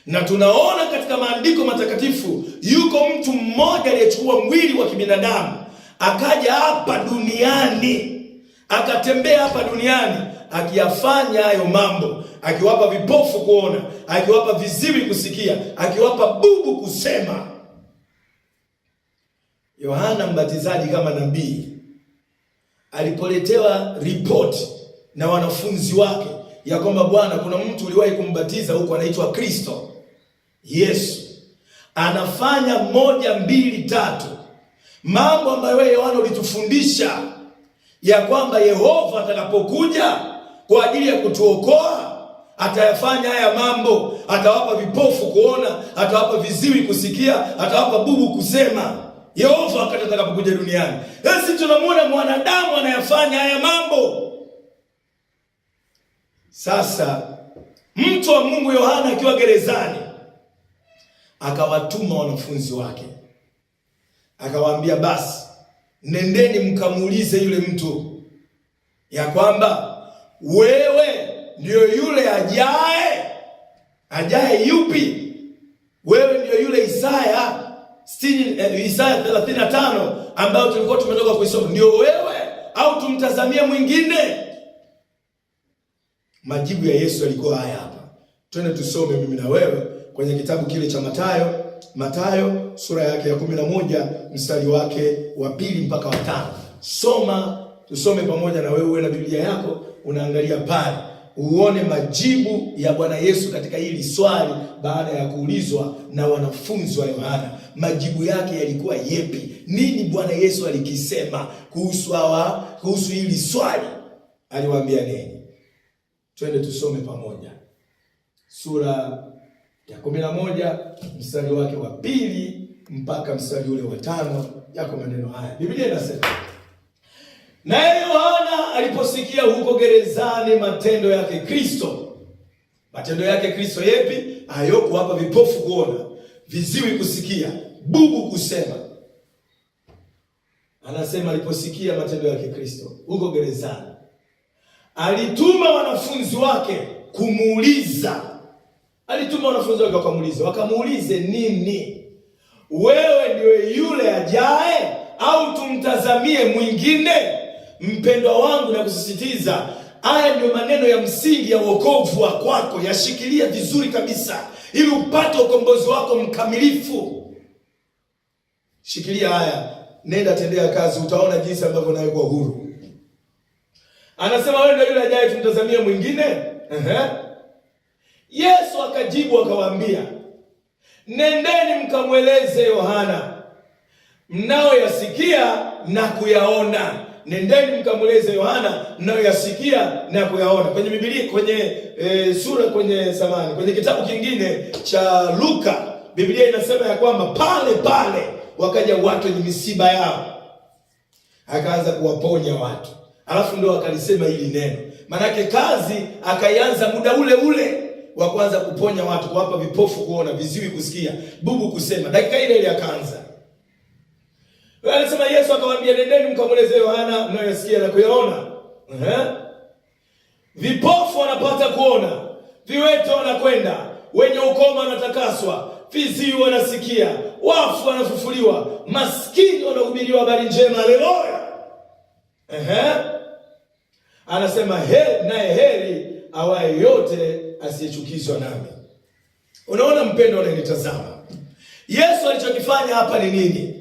na tunaona katika maandiko matakatifu yuko mtu mmoja aliyechukua mwili wa kibinadamu akaja hapa duniani, akatembea hapa duniani akiyafanya hayo mambo, akiwapa vipofu kuona, akiwapa viziwi kusikia, akiwapa bubu kusema. Yohana Mbatizaji kama nabii alipoletewa ripoti na wanafunzi wake ya kwamba bwana, kuna mtu uliwahi kumbatiza huko anaitwa Kristo Yesu, anafanya moja mbili tatu, mambo ambayo wewe Yohana ulitufundisha ya kwamba Yehova atakapokuja kwa ajili ya kutuokoa atayafanya haya mambo, atawapa vipofu kuona, atawapa viziwi kusikia, atawapa bubu kusema. Yehova wakati atakapokuja duniani. Sisi tunamwona mwanadamu anayafanya haya mambo. Sasa mtu wa Mungu Yohana akiwa gerezani akawatuma wanafunzi wake, akawaambia, basi nendeni mkamuulize yule mtu ya kwamba wewe ndiyo yule ajaye. Ajaye yupi? Wewe ndiyo yule Isaya Isaya 35 ambayo tulikuwa tumetoka kuisoma, ndio wewe au tumtazamie mwingine? Majibu ya Yesu yalikuwa haya hapa. Twende tusome mimi na wewe kwenye kitabu kile cha Mathayo, Mathayo sura yake ya 11 mstari wake wa 2 mpaka wa 5. Soma, tusome pamoja na wewe, uwe na Biblia yako unaangalia pale uone majibu ya Bwana Yesu katika hili swali baada ya kuulizwa na wanafunzi wa Yohana. Majibu yake yalikuwa yepi? Nini Bwana Yesu alikisema kuhusu hawa, kuhusu hili swali? Aliwaambia nini? Twende tusome pamoja, sura ya 11 mstari wake wa 2 mpaka mstari ule wa 5. Yako maneno haya, Biblia inasema: naye Yohana aliposikia huko gerezani matendo yake Kristo. Matendo yake Kristo yepi? Hayo, kuwapa vipofu kuona, viziwi kusikia, bubu kusema. Anasema aliposikia matendo yake Kristo huko gerezani, alituma wanafunzi wake kumuuliza. Alituma wanafunzi wake wakamuuliza, wakamuulize nini? Wewe ndiwe yule ajaye au tumtazamie mwingine? Mpendwa wangu, na kusisitiza haya ndio maneno ya msingi ya wokovu wa kwako, yashikilia vizuri kabisa, ili upate ukombozi wako mkamilifu. Shikilia haya, nenda tendea kazi, utaona jinsi ambavyo unawekwa huru. Anasema wewe ndio yule ajaye, tumtazamie mwingine? Ehe. Yesu akajibu akawaambia, nendeni mkamweleze Yohana mnaoyasikia na kuyaona. Nendeni mkamweleze Yohana mnayoyasikia na kuyaona. Kwenye Biblia, kwenye sura kwenye samani, kwenye kitabu kingine cha Luka, Biblia inasema ya kwamba pale pale wakaja watu wenye misiba yao, akaanza kuwaponya watu, alafu ndio akalisema hili neno. Manake kazi akaianza muda ule ule wa kuanza kuponya watu, kuwapa vipofu kuona, viziwi kusikia, bubu kusema, dakika ile ile akaanza. Anasema Yesu akawaambia, nendeni mkamweleze Yohana mnayoyasikia na kuyaona. Vipofu wanapata kuona, viwete wanakwenda, wenye ukoma wanatakaswa, viziwi wanasikia, wafu wanafufuliwa, maskini wanahubiriwa habari njema. Haleluya! Anasema naye heri awaye yote asiyechukizwa nami. Unaona mpendo unanitazama, Yesu alichokifanya hapa ni nini?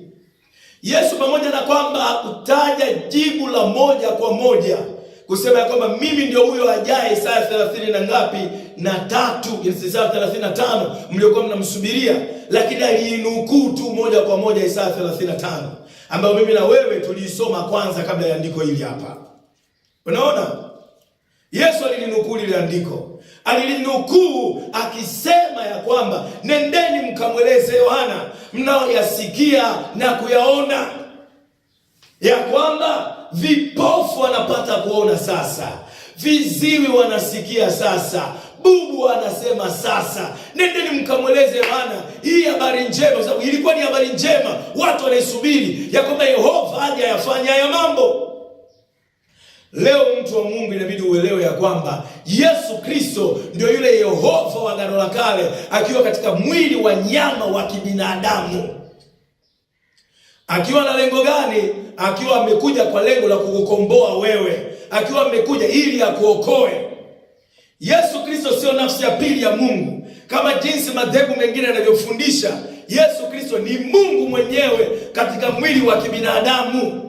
Yesu pamoja na kwamba hakutaja jibu la moja kwa moja kusema ya kwamba mimi ndio huyo ajaye, Isaya 30 na ngapi na tatu, Isaya 35 mliokuwa mnamsubiria, lakini aliinukuu tu moja kwa moja Isaya 35 ambayo mimi na wewe tuliisoma kwanza kabla ya andiko hili hapa. Unaona, Yesu alilinukuu lile andiko, alilinukuu akisema ya kwamba nendeni mkamweleze Yohana mnaoyasikia na kuyaona, ya kwamba vipofu wanapata kuona sasa, viziwi wanasikia sasa, bubu anasema sasa. Nendeni mkamweleze Yohana hii habari njema, sababu ilikuwa ni habari njema, watu wanaisubiri ya kwamba Yehova aje ayafanye haya mambo. Leo mtu wa Mungu, inabidi uelewe ya kwamba Yesu Kristo ndio yule Yehova wa Agano la Kale akiwa katika mwili wa nyama wa kibinadamu. Akiwa na lengo gani? Akiwa amekuja kwa lengo la kukukomboa wewe, akiwa amekuja ili akuokoe. Yesu Kristo sio nafsi ya pili ya Mungu kama jinsi madhehebu mengine yanavyofundisha. Yesu Kristo ni Mungu mwenyewe katika mwili wa kibinadamu,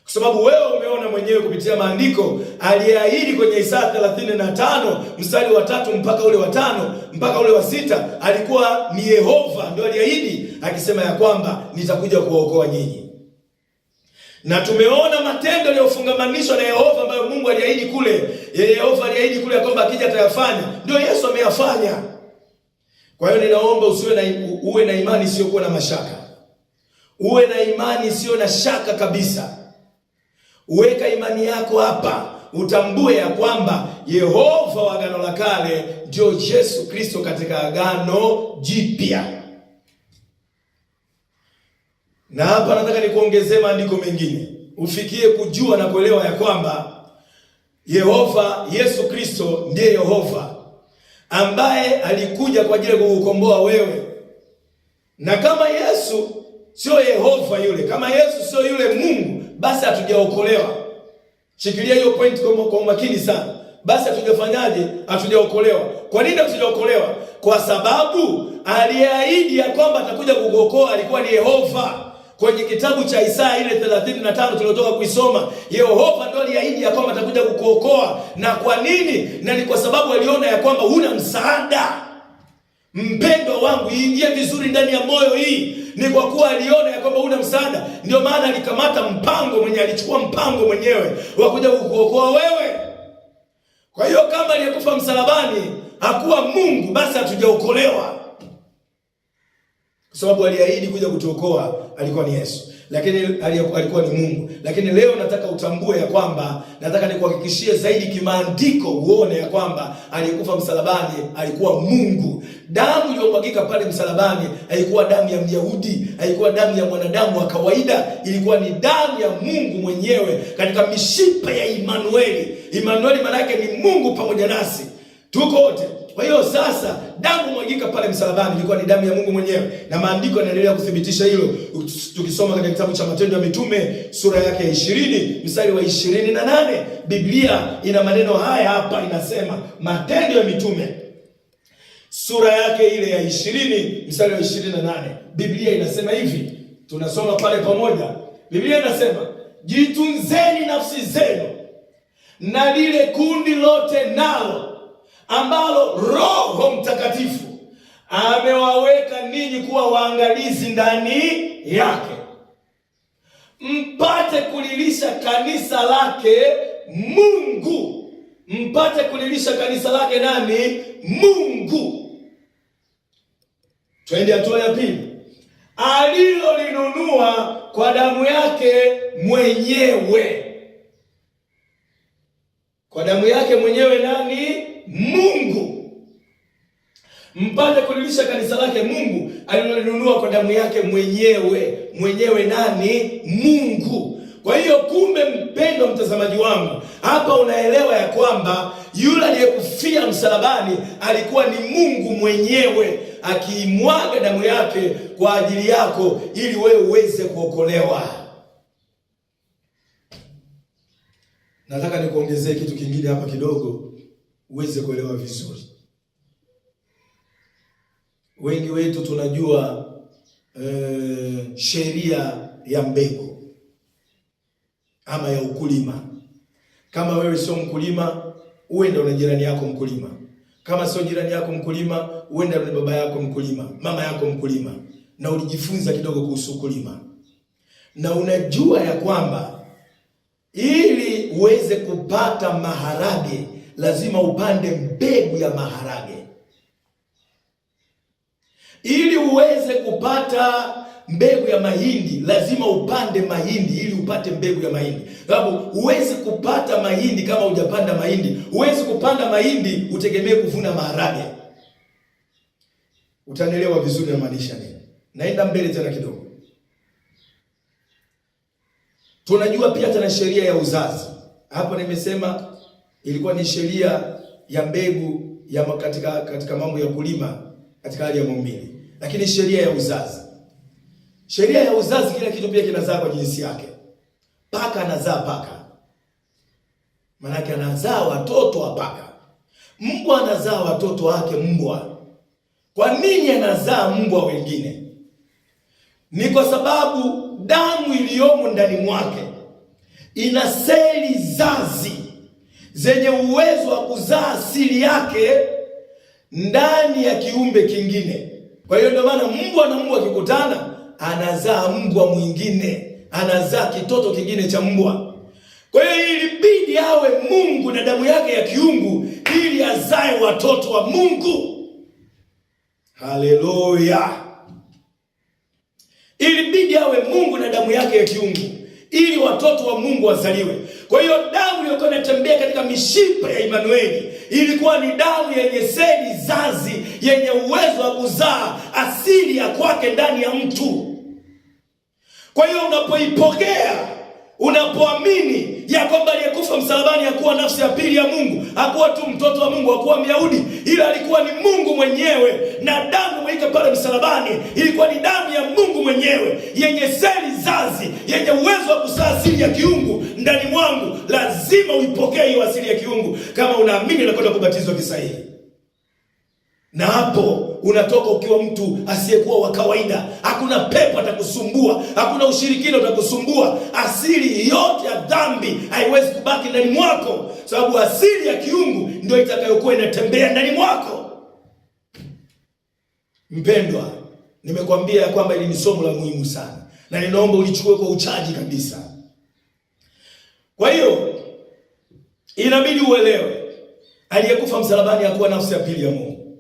kwa sababu wewe umeona mwenyewe kupitia maandiko aliyeahidi kwenye Isaya 35 mstari wa 3 mpaka ule wa 5 mpaka ule wa 6, alikuwa ni Yehova ndio aliahidi akisema ya kwamba nitakuja kuwaokoa nyinyi. Na tumeona matendo yaliyofungamanishwa na Yehova ambayo Mungu aliahidi kule, Yehova aliahidi kule ya kwamba akija atayafanya, ndio Yesu ameyafanya. Kwa hiyo ninaomba usiwe na, uwe na imani isiyokuwa na mashaka, uwe na imani isiyo na shaka kabisa. Weka imani yako hapa, utambue ya kwamba Yehova wa Agano la Kale ndio Yesu Kristo katika Agano Jipya. Na hapa nataka nikuongezee maandiko mengine ufikie kujua na kuelewa ya kwamba Yehova Yesu Kristo ndiye Yehova ambaye alikuja kwa ajili ya kukukomboa wewe. Na kama Yesu sio Yehova yule, kama Yesu sio yule Mungu, basi hatujaokolewa. Shikilia hiyo point kwa umakini sana. Basi hatujafanyaje? Hatujaokolewa. Kwa nini hatujaokolewa? Kwa sababu aliyeahidi ya kwamba atakuja kukuokoa alikuwa ni Yehova. Kwenye kitabu cha Isaya ile 35 tuliotoka kuisoma, Yehova ndo aliahidi ya kwamba atakuja kukuokoa. Na kwa nini? Na ni kwa sababu aliona ya kwamba huna msaada. Mpendwa wangu, iingie vizuri ndani ya moyo hii. Ni kwa kuwa aliona ya kwamba huna msaada, ndio maana alikamata mpango mwenyewe, alichukua mpango mwenyewe wa kuja kukuokoa wewe. Kwa hiyo kama aliyekufa msalabani hakuwa Mungu, basi hatujaokolewa, kwa sababu aliahidi kuja kutuokoa alikuwa ni Yesu, lakini alikuwa ni Mungu. Lakini leo nataka utambue ya kwamba, nataka nikuhakikishie zaidi kimaandiko, uone ya kwamba aliyekufa msalabani alikuwa Mungu. Damu iliyomwagika pale msalabani haikuwa damu ya Myahudi, haikuwa damu ya mwanadamu wa kawaida, ilikuwa ni damu ya Mungu mwenyewe katika mishipa ya Imanueli. Imanueli maana yake ni Mungu pamoja nasi, tuko wote. Kwa hiyo sasa damu mwagika pale msalabani ilikuwa ni damu ya Mungu mwenyewe, na maandiko yanaendelea kuthibitisha hilo. Tukisoma katika kitabu cha Matendo ya Mitume sura yake ya 20 mstari wa 28, Biblia ina maneno haya hapa, inasema Matendo ya Mitume sura yake ile ya 20 mstari wa 28, Biblia inasema hivi, tunasoma pale pamoja. Biblia inasema jitunzeni nafsi zenu na lile kundi lote nalo ambalo Roho Mtakatifu amewaweka ninyi kuwa waangalizi ndani yake, mpate kulilisha kanisa lake Mungu, mpate kulilisha kanisa lake nani? Mungu. Twende hatua ya pili, alilolinunua kwa damu yake mwenyewe. Kwa damu yake mwenyewe nani? Mungu, mpate kulilisha kanisa lake Mungu alilolinunua kwa damu yake mwenyewe. Mwenyewe nani? Mungu. Kwa hiyo kumbe, mpendwa mtazamaji wangu, hapa unaelewa ya kwamba yule aliyekufia msalabani alikuwa ni Mungu mwenyewe akiimwaga damu yake kwa ajili yako ili wewe uweze kuokolewa. Nataka nikuongezee kitu kingine hapa kidogo uweze kuelewa vizuri. Wengi wetu tunajua sheria ya mbegu ama ya ukulima. Kama wewe sio mkulima, uende una jirani yako mkulima. Kama sio jirani yako mkulima, uende na baba yako mkulima, mama yako mkulima, na ulijifunza kidogo kuhusu ukulima, na unajua ya kwamba ili uweze kupata maharage lazima upande mbegu ya maharage. Ili uweze kupata mbegu ya mahindi lazima upande mahindi ili upate mbegu ya mahindi, sababu huwezi kupata mahindi kama hujapanda mahindi. Huwezi kupanda mahindi utegemee kuvuna maharage. Utanielewa vizuri namaanisha nini. Naenda mbele tena kidogo. Tunajua pia tena sheria ya uzazi. Hapo nimesema ilikuwa ni sheria ya mbegu ya katika mambo ya kulima katika hali ya maumbile, lakini sheria ya uzazi, sheria ya uzazi, kila kitu pia kinazaa kwa jinsi yake. Paka anazaa paka, maanake anazaa watoto wa paka. Mbwa anazaa watoto wake mbwa. Kwa nini anazaa mbwa wengine? Ni kwa sababu damu iliyomo ndani mwake ina seli zazi zenye uwezo wa kuzaa asili yake ndani ya kiumbe kingine. Kwa hiyo ndio maana mbwa na mbwa akikutana, anazaa mbwa mwingine, anazaa kitoto kingine cha mbwa. Kwa hiyo ilibidi awe Mungu na damu yake ya kiungu ili azae watoto wa Mungu. Haleluya! Ilibidi awe Mungu na damu yake ya kiungu ili watoto wa Mungu wazaliwe. Kwa hiyo damu iliyokuwa inatembea katika mishipa ya Emanueli ilikuwa ni damu yenye seli zazi yenye uwezo wa kuzaa asili ya kwake ndani ya mtu. Kwa hiyo unapoipokea, unapoamini ya kwamba aliyekufa msalabani hakuwa nafsi ya pili ya Mungu, hakuwa tu mtoto wa Mungu, hakuwa Myahudi, ila alikuwa ni Mungu mwenyewe, na damu mwika pale msalabani ilikuwa ni damu ya Mungu mwenyewe yenye seli zazi yenye uwezo wa kuzaa asili ya kiungu ndani mwangu. Lazima uipokee hiyo asili ya kiungu kama unaamini na kwenda kubatizwa kisahihi, na hapo unatoka ukiwa mtu asiyekuwa wa kawaida. Hakuna pepo atakusumbua, hakuna ushirikina utakusumbua. Asili yote ya dhambi haiwezi kubaki ndani mwako, sababu asili ya kiungu ndio itakayokuwa inatembea ndani mwako. Mpendwa, nimekwambia ya kwamba hili ni somo la muhimu sana, na ninaomba ulichukue kwa uchaji kabisa. Kwa hiyo inabidi uelewe, aliyekufa msalabani hakuwa nafsi ya pili ya Mungu,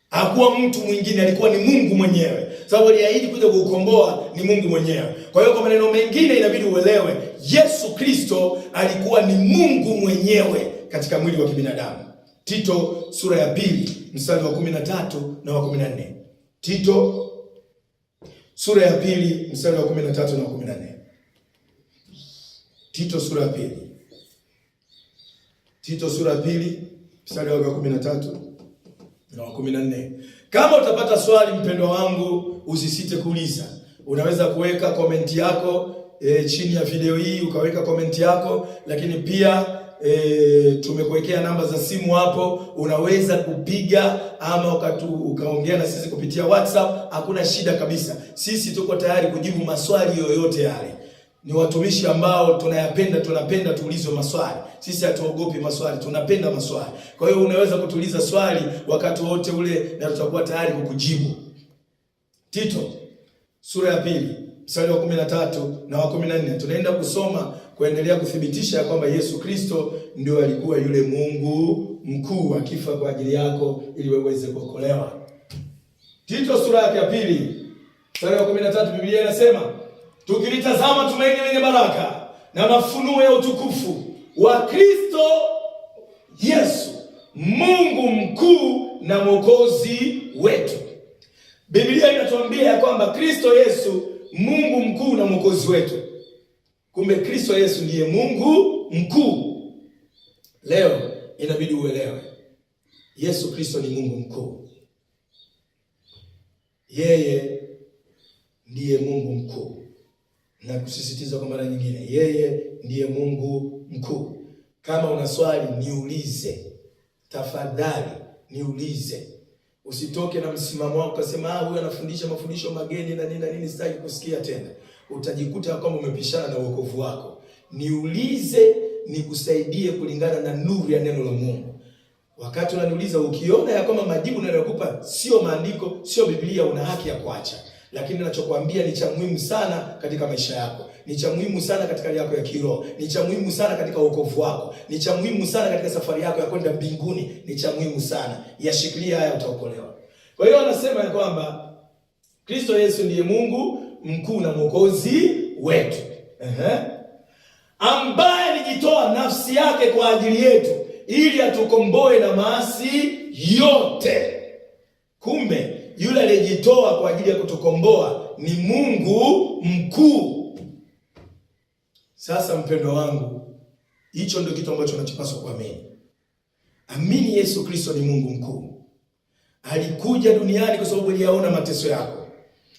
hakuwa mtu mwingine, alikuwa ni Mungu mwenyewe, sababu aliahidi kuja kuukomboa ni Mungu mwenyewe. Kwa hiyo kwa maneno mengine, inabidi uelewe Yesu Kristo alikuwa ni Mungu mwenyewe katika mwili wa kibinadamu. Tito sura ya 2 mstari wa 13 na wa 14. Tito sura ya 2 mstari wa 13 na wa 14. Tito sura ya 2. Tito sura ya 2 mstari wa 13 na wa 14. Kama utapata swali, mpendwa wangu, usisite kuuliza. Unaweza kuweka komenti yako chini ya video hii ukaweka komenti yako, lakini pia tumekuwekea namba za simu hapo, unaweza kupiga ama ukaongea na sisi kupitia WhatsApp. Hakuna shida kabisa, sisi tuko tayari kujibu maswali yoyote yale. Ni watumishi ambao tunayapenda, tunapenda tuulizwe maswali. Sisi hatuogopi maswali, tunapenda maswali. Kwa hiyo unaweza kutuuliza swali wakati wote ule na tutakuwa tayari kukujibu. Tito sura ya 2 mstari wa 13 na wa 14, tunaenda kusoma kuendelea kuthibitisha ya kwamba Yesu Kristo ndio alikuwa yule Mungu mkuu akifa kwa ajili yako ili wewe uweze kuokolewa. Tito sura yake ya 2 mstari wa 13, Biblia inasema, tukilitazama tumaini lenye baraka na mafunuo ya utukufu wa Kristo Yesu, Mungu mkuu na Mwokozi wetu. Biblia inatuambia ya kwamba Kristo Yesu Mungu mkuu na Mwokozi wetu. Kumbe Kristo Yesu ndiye Mungu mkuu. Leo inabidi uelewe Yesu Kristo ni Mungu mkuu. Yeye ndiye Mungu mkuu, na kusisitiza kwa mara nyingine, yeye ndiye Mungu mkuu. Kama una swali niulize, tafadhali niulize. Usitoke na msimamo wako ukasema, ah, huyu anafundisha mafundisho mageni na nini na nini, sitaki kusikia tena. Utajikuta kwamba umepishana na wokovu wako. Niulize nikusaidie kulingana na nuru ya neno la Mungu. Wakati unaniuliza, ukiona ya kwamba majibu ninayokupa sio maandiko, sio Biblia, una haki ya kuacha. Lakini ninachokuambia ni cha muhimu sana katika maisha yako, ni cha muhimu sana katika hali yako ya kiroho, ni cha muhimu sana katika wokovu wako, ni cha muhimu sana katika safari yako ya kwenda mbinguni, ni cha muhimu sana. Yashikilia haya, utaokolewa. Kwa hiyo anasema ya kwamba Kristo Yesu ndiye Mungu mkuu na mwokozi wetu, ehe, ambaye alijitoa nafsi yake kwa ajili yetu ili atukomboe na maasi yote. Kumbe yule aliyejitoa kwa ajili ya kutukomboa ni Mungu mkuu. Sasa mpendo wangu, hicho ndio kitu ambacho unachopaswa kuamini. Amini Yesu Kristo ni Mungu mkuu. Alikuja duniani kwa sababu aliyaona mateso yako,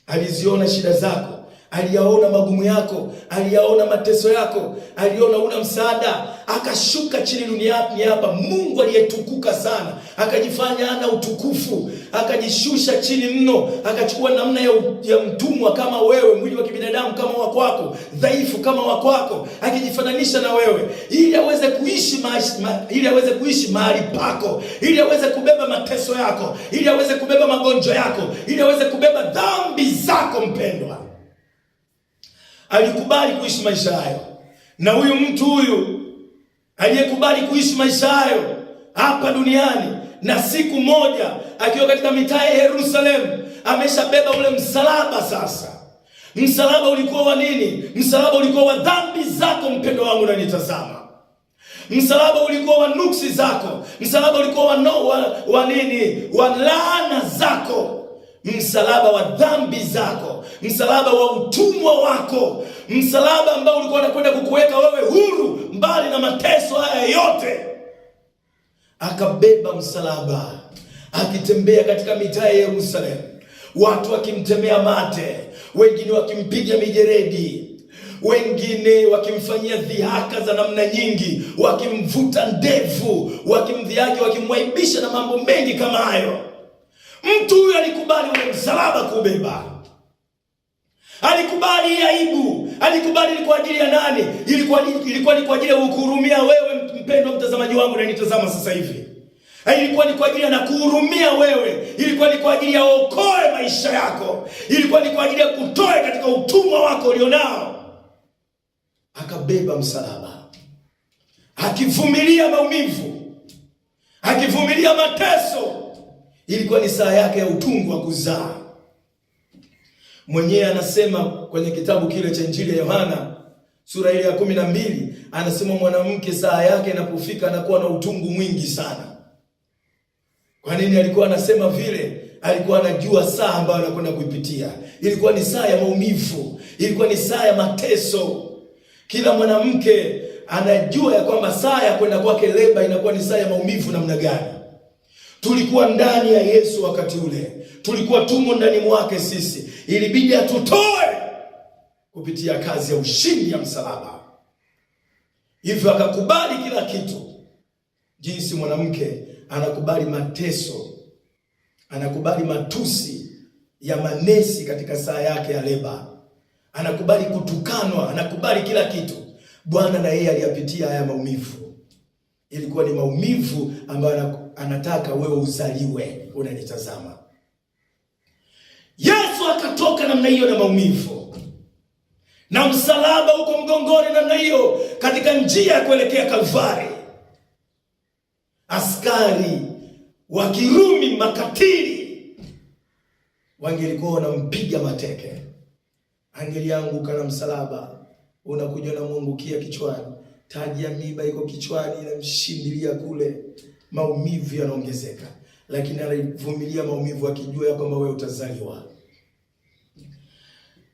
aliziona shida zako, aliyaona magumu yako, aliyaona mateso yako, aliona una msaada, akashuka chini duniani hapa. Mungu aliyetukuka sana akajifanya ana utukufu, akajishusha chini mno, akachukua namna ya mtumwa kama wewe, mwili wa kibinadamu kama wa kwako, dhaifu kama wa kwako, akijifananisha na wewe, ili aweze kuishi ili aweze kuishi mahali pako, ili aweze kubeba mateso yako, ili aweze kubeba magonjwa yako, ili aweze kubeba dhambi zako, mpendwa. Alikubali kuishi maisha hayo, na huyu mtu huyu aliyekubali kuishi maisha hayo hapa duniani, na siku moja akiwa katika mitaa ya Yerusalemu ameshabeba ule msalaba. Sasa msalaba ulikuwa wa nini? Msalaba ulikuwa wa dhambi zako, mpendo wangu unanitazama. Msalaba ulikuwa wa nuksi zako, msalaba ulikuwa wa, no, wa nini? Wa laana zako, msalaba wa dhambi zako, msalaba wa utumwa wako, msalaba ambao ulikuwa unakwenda kukuweka wewe huru mbali na mateso haya yote. Akabeba msalaba akitembea katika mitaa ya Yerusalemu, watu wakimtemea mate, wengine wakimpiga mijeredi, wengine wakimfanyia dhihaka za namna nyingi, wakimvuta ndevu, wakimdhihaki, wakimwaibisha na mambo mengi kama hayo. Mtu huyu alikubali ule msalaba kubeba, alikubali aibu, alikubali. Ni kwa ajili ya nani? Ilikuwa ni kwa ajili ya kukuhurumia wewe, mpendwa mtazamaji wangu unanitazama sasa hivi. Ilikuwa ni kwa ajili ya nakuhurumia wewe, ilikuwa ni kwa ajili ya okoe maisha yako, ilikuwa ni kwa ajili ya kutoe katika utumwa wako ulionao. Akabeba msalaba akivumilia maumivu, akivumilia mateso. Ilikuwa ni saa yake ya utungu wa kuzaa. Mwenyewe anasema kwenye kitabu kile cha Injili ya Yohana sura ile ya 12, anasema mwanamke saa yake inapofika anakuwa na utungu mwingi sana. Kwa nini alikuwa anasema vile? Alikuwa anajua saa ambayo anakwenda kuipitia. Ilikuwa ni saa ya maumivu, ilikuwa ni saa ya mateso. Kila mwanamke anajua ya kwamba saa ya kwenda kwake leba inakuwa ni saa ya maumivu namna gani. Tulikuwa ndani ya Yesu wakati ule, tulikuwa tumo ndani mwake sisi, ilibidi atutoe kupitia kazi ya ushindi ya msalaba. Hivyo akakubali kila kitu, jinsi mwanamke anakubali mateso, anakubali matusi ya manesi katika saa yake ya leba, anakubali kutukanwa, anakubali kila kitu. Bwana na yeye aliyapitia haya maumivu. Ilikuwa ni maumivu ambayo anataka wewe uzaliwe unanitazama. Yesu akatoka namna hiyo na maumivu na msalaba huko mgongoni namna hiyo, katika njia ya kuelekea Kalvari. Askari wa Kirumi makatili wangelikuwa wanampiga mateke, angelianguka na msalaba unakuja unamwangukia kichwani, taji ya miiba iko kichwani inamshindilia kule, maumivu yanaongezeka, lakini alivumilia maumivu akijua ya kwamba wewe utazaliwa.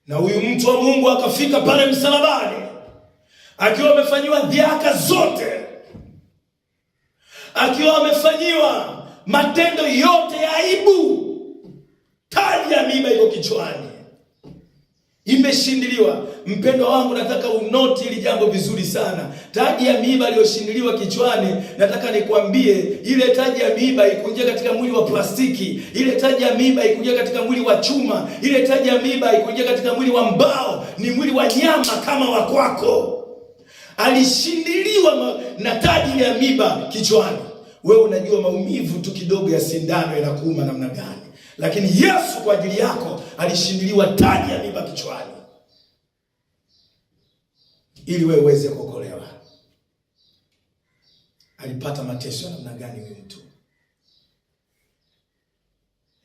Na huyu mtu wa Mungu akafika pale msalabani akiwa amefanyiwa dhihaka zote, akiwa amefanyiwa matendo yote ya aibu, taji ya miiba iko kichwani. Imeshindiliwa. Mpendwa wangu, nataka unoti hili jambo vizuri sana. Taji ya miiba iliyoshindiliwa kichwani, nataka nikwambie, ile taji ya miiba ikuingia katika mwili wa plastiki, ile taji ya miiba ikuingia katika mwili wa chuma, ile taji ya miiba ikuingia katika mwili wa mbao, ni mwili wa nyama kama wa kwako. Alishindiliwa na taji ya miiba kichwani. Wewe unajua maumivu tu kidogo ya sindano inakuuma namna gani, lakini Yesu kwa ajili yako alishindiliwa taji ya miiba kichwani ili wewe uweze kuokolewa. Alipata mateso ya namna gani huyu mtu?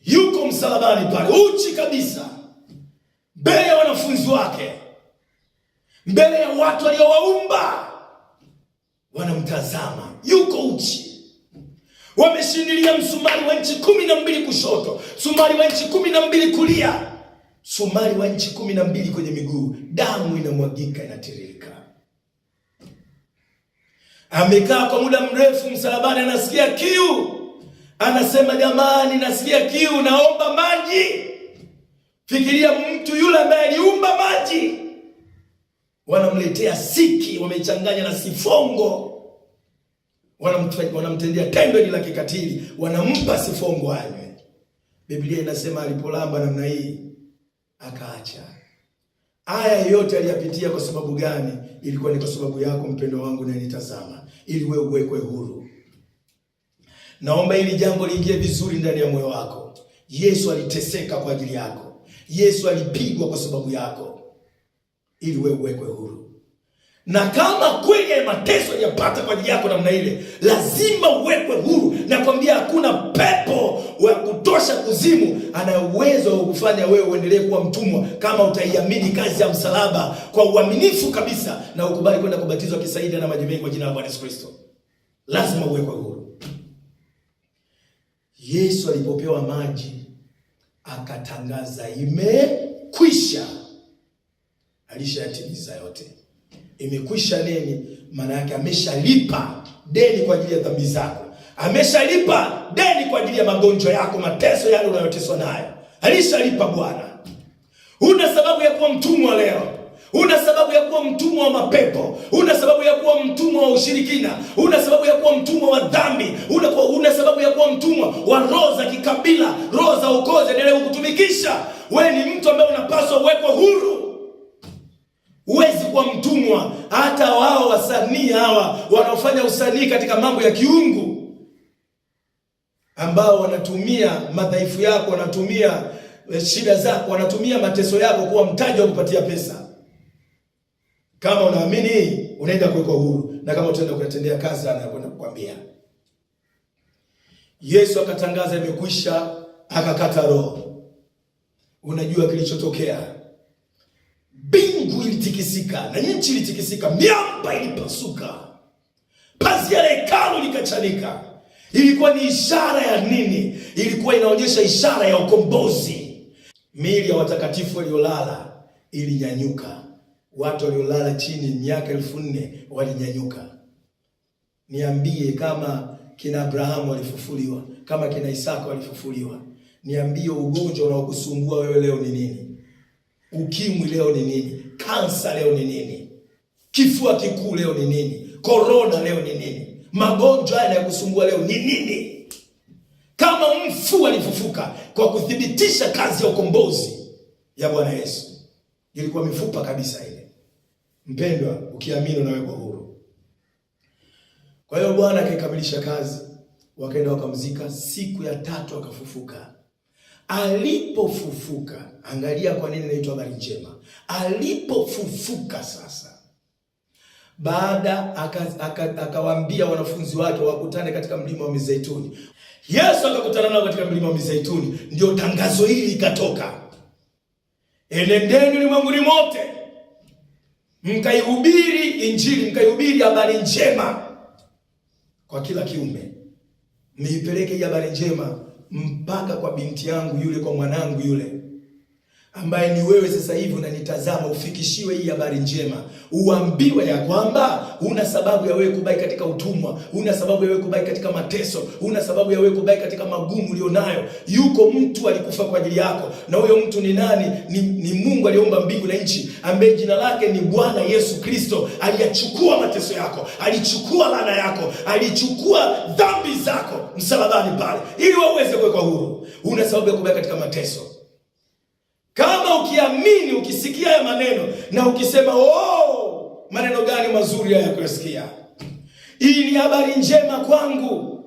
Yuko msalabani pale uchi kabisa, mbele ya wanafunzi wake, mbele ya watu aliowaumba, wanamtazama, yuko uchi. Wameshindilia msumari wa inchi 12 kushoto, msumari wa inchi 12 kulia, msumari wa inchi 12 kwenye miguu, damu inamwagika, inatiririka. Amekaa kwa muda mrefu msalabani, anasikia kiu, anasema jamani, nasikia kiu, naomba maji. Fikiria mtu yule ambaye aliumba maji, wanamletea siki, wamechanganya na sifongo, wanamtendea tendo hili la kikatili, wanampa sifongo anywe. Biblia inasema alipolamba namna hii akaacha. Haya yote aliyapitia kwa sababu gani? Ilikuwa ni kwa sababu yako mpendo wangu na nitazama, ili wewe uwekwe huru. Naomba hili jambo liingie vizuri ndani ya moyo wako. Yesu aliteseka kwa ajili yako. Yesu alipigwa kwa sababu yako, ili wewe uwekwe huru. Na kama kweli mateso aliyapata kwa ajili yako namna ile, lazima uwekwe huru. Nakwambia hakuna pepo wa kutosha kuzimu ana uwezo wa kufanya wewe uendelee kuwa mtumwa, kama utaiamini kazi ya msalaba kwa uaminifu kabisa na ukubali kwenda kubatizwa kisaida na maji mengi kwa jina la Bwana Yesu Kristo. Lazima uwekwe huru. Yesu alipopewa maji akatangaza imekwisha. Alishayatimiza yote. Imekwisha nini? Maana yake ameshalipa deni kwa ajili ya dhambi zako, ameshalipa deni kwa ajili ya magonjwa yako, mateso yale unayoteswa nayo, alishalipa Bwana. Huna sababu ya kuwa mtumwa leo. Huna sababu ya kuwa mtumwa wa mapepo. Huna sababu ya kuwa mtumwa wa ushirikina. Huna sababu ya kuwa mtumwa wa dhambi. Huna sababu ya kuwa mtumwa wa roho za kikabila, roho za ukoo ziendelee kukutumikisha. Wewe ni mtu ambaye unapaswa uwekwe huru. Huwezi kuwa mtumwa. Hata wao wasanii hawa wanaofanya usanii katika mambo ya kiungu, ambao wanatumia madhaifu yako, wanatumia shida zako, wanatumia mateso yako kuwa mtaji wa kupatia pesa. Kama unaamini hii, unaenda kuwekwa huru, na kama utaenda kuyatendea kazi anayokwenda kukwambia. Yesu akatangaza imekwisha, akakata roho. Unajua kilichotokea? Mbingu ilitikisika na nchi ilitikisika, miamba ilipasuka, pazia la hekalu likachanika. Ilikuwa ni ishara ya nini? Ilikuwa inaonyesha ishara ya ukombozi. Miili ya watakatifu waliolala ilinyanyuka. Watu waliolala chini miaka 4000 walinyanyuka. Niambie kama kina Abrahamu walifufuliwa, kama kina Isaka walifufuliwa. Niambie ugonjwa unaokusumbua wewe leo ni nini? Ukimwi leo ni nini? Kansa leo ni nini? Kifua kikuu leo ni nini? Korona leo ni nini? Magonjwa haya yanayokusumbua leo ni nini? Kama mfu alifufuka kwa kuthibitisha kazi ya ukombozi ya Bwana Yesu, ilikuwa mifupa kabisa ile. Mpendwa, ukiamini unawekwa huru. Kwa hiyo Bwana akaikamilisha kazi, wakaenda wakamzika. Siku ya tatu akafufuka. Alipofufuka, angalia kwa nini inaitwa habari njema. Alipofufuka sasa, baada akawaambia wanafunzi wake wakutane katika mlima wa Mizeituni. Yesu akakutana nao katika mlima wa Mizeituni, ndio tangazo hili likatoka: enendeni ulimwenguni mote mkaihubiri Injili, mkaihubiri habari njema kwa kila kiumbe. Niipeleke hii habari njema mpaka kwa binti yangu yule, kwa mwanangu yule. ambaye ni wewe sasa hivi unanitazama, ufikishiwe hii habari njema, uambiwe ya kwamba huna sababu ya wewe kubaki katika utumwa, huna sababu ya wewe kubaki katika mateso, huna sababu ya wewe kubaki katika magumu ulionayo. Yuko mtu alikufa kwa ajili yako, na huyo mtu ni nani? Ni Mungu aliyeumba mbingu na nchi, ambaye jina lake ni Bwana Yesu Kristo. Aliyachukua mateso yako, alichukua laana yako, alichukua dhambi zako msalabani pale, ili wewe uweze kuwekwa huru. Huna sababu ya kubaki katika mateso. Kama ukiamini, ukisikia haya maneno na ukisema oh, maneno gani mazuri haya kuyasikia! Hii ni habari njema kwangu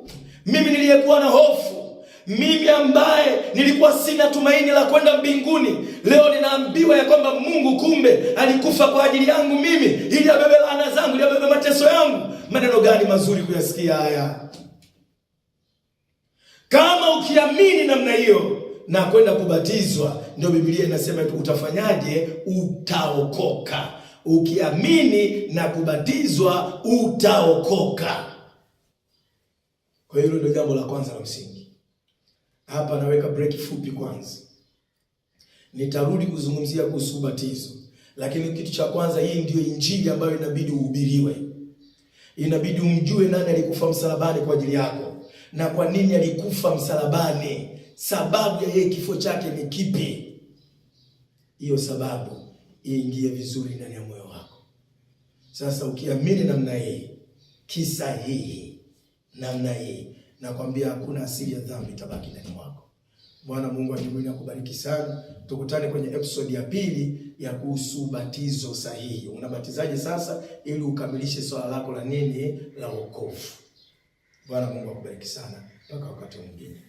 mimi niliyekuwa na hofu, mimi ambaye nilikuwa sina tumaini la kwenda mbinguni. Leo ninaambiwa ya kwamba Mungu kumbe alikufa kwa ajili yangu mimi, ili abebe laana zangu, ili abebe mateso yangu. Maneno gani mazuri kuyasikia haya! Kama ukiamini namna hiyo na kwenda kubatizwa, ndio Biblia inasema utafanyaje? Utaokoka. Ukiamini na kubatizwa utaokoka. Kwa hiyo ndio jambo la kwanza la msingi. Hapa naweka break fupi kwanza, nitarudi kuzungumzia kuhusu ubatizo, lakini kitu cha kwanza, hii ndio injili ambayo inabidi uhubiriwe. Inabidi umjue nani alikufa msalabani kwa ajili yako na kwa nini alikufa msalabani. Sababu ya yeye kifo chake ni kipi? Hiyo sababu iingie vizuri ndani ya moyo wako. Sasa ukiamini namna hii kisahihi, namna hii, nakwambia hakuna asili ya dhambi itabaki ndani mwako. Bwana Mungu wa mbinguni akubariki sana. Tukutane kwenye episode ya pili ya kuhusu batizo sahihi. Unabatizaje sasa ili ukamilishe swala lako la nini la wokovu? Bwana Mungu akubariki sana mpaka wakati mwingine.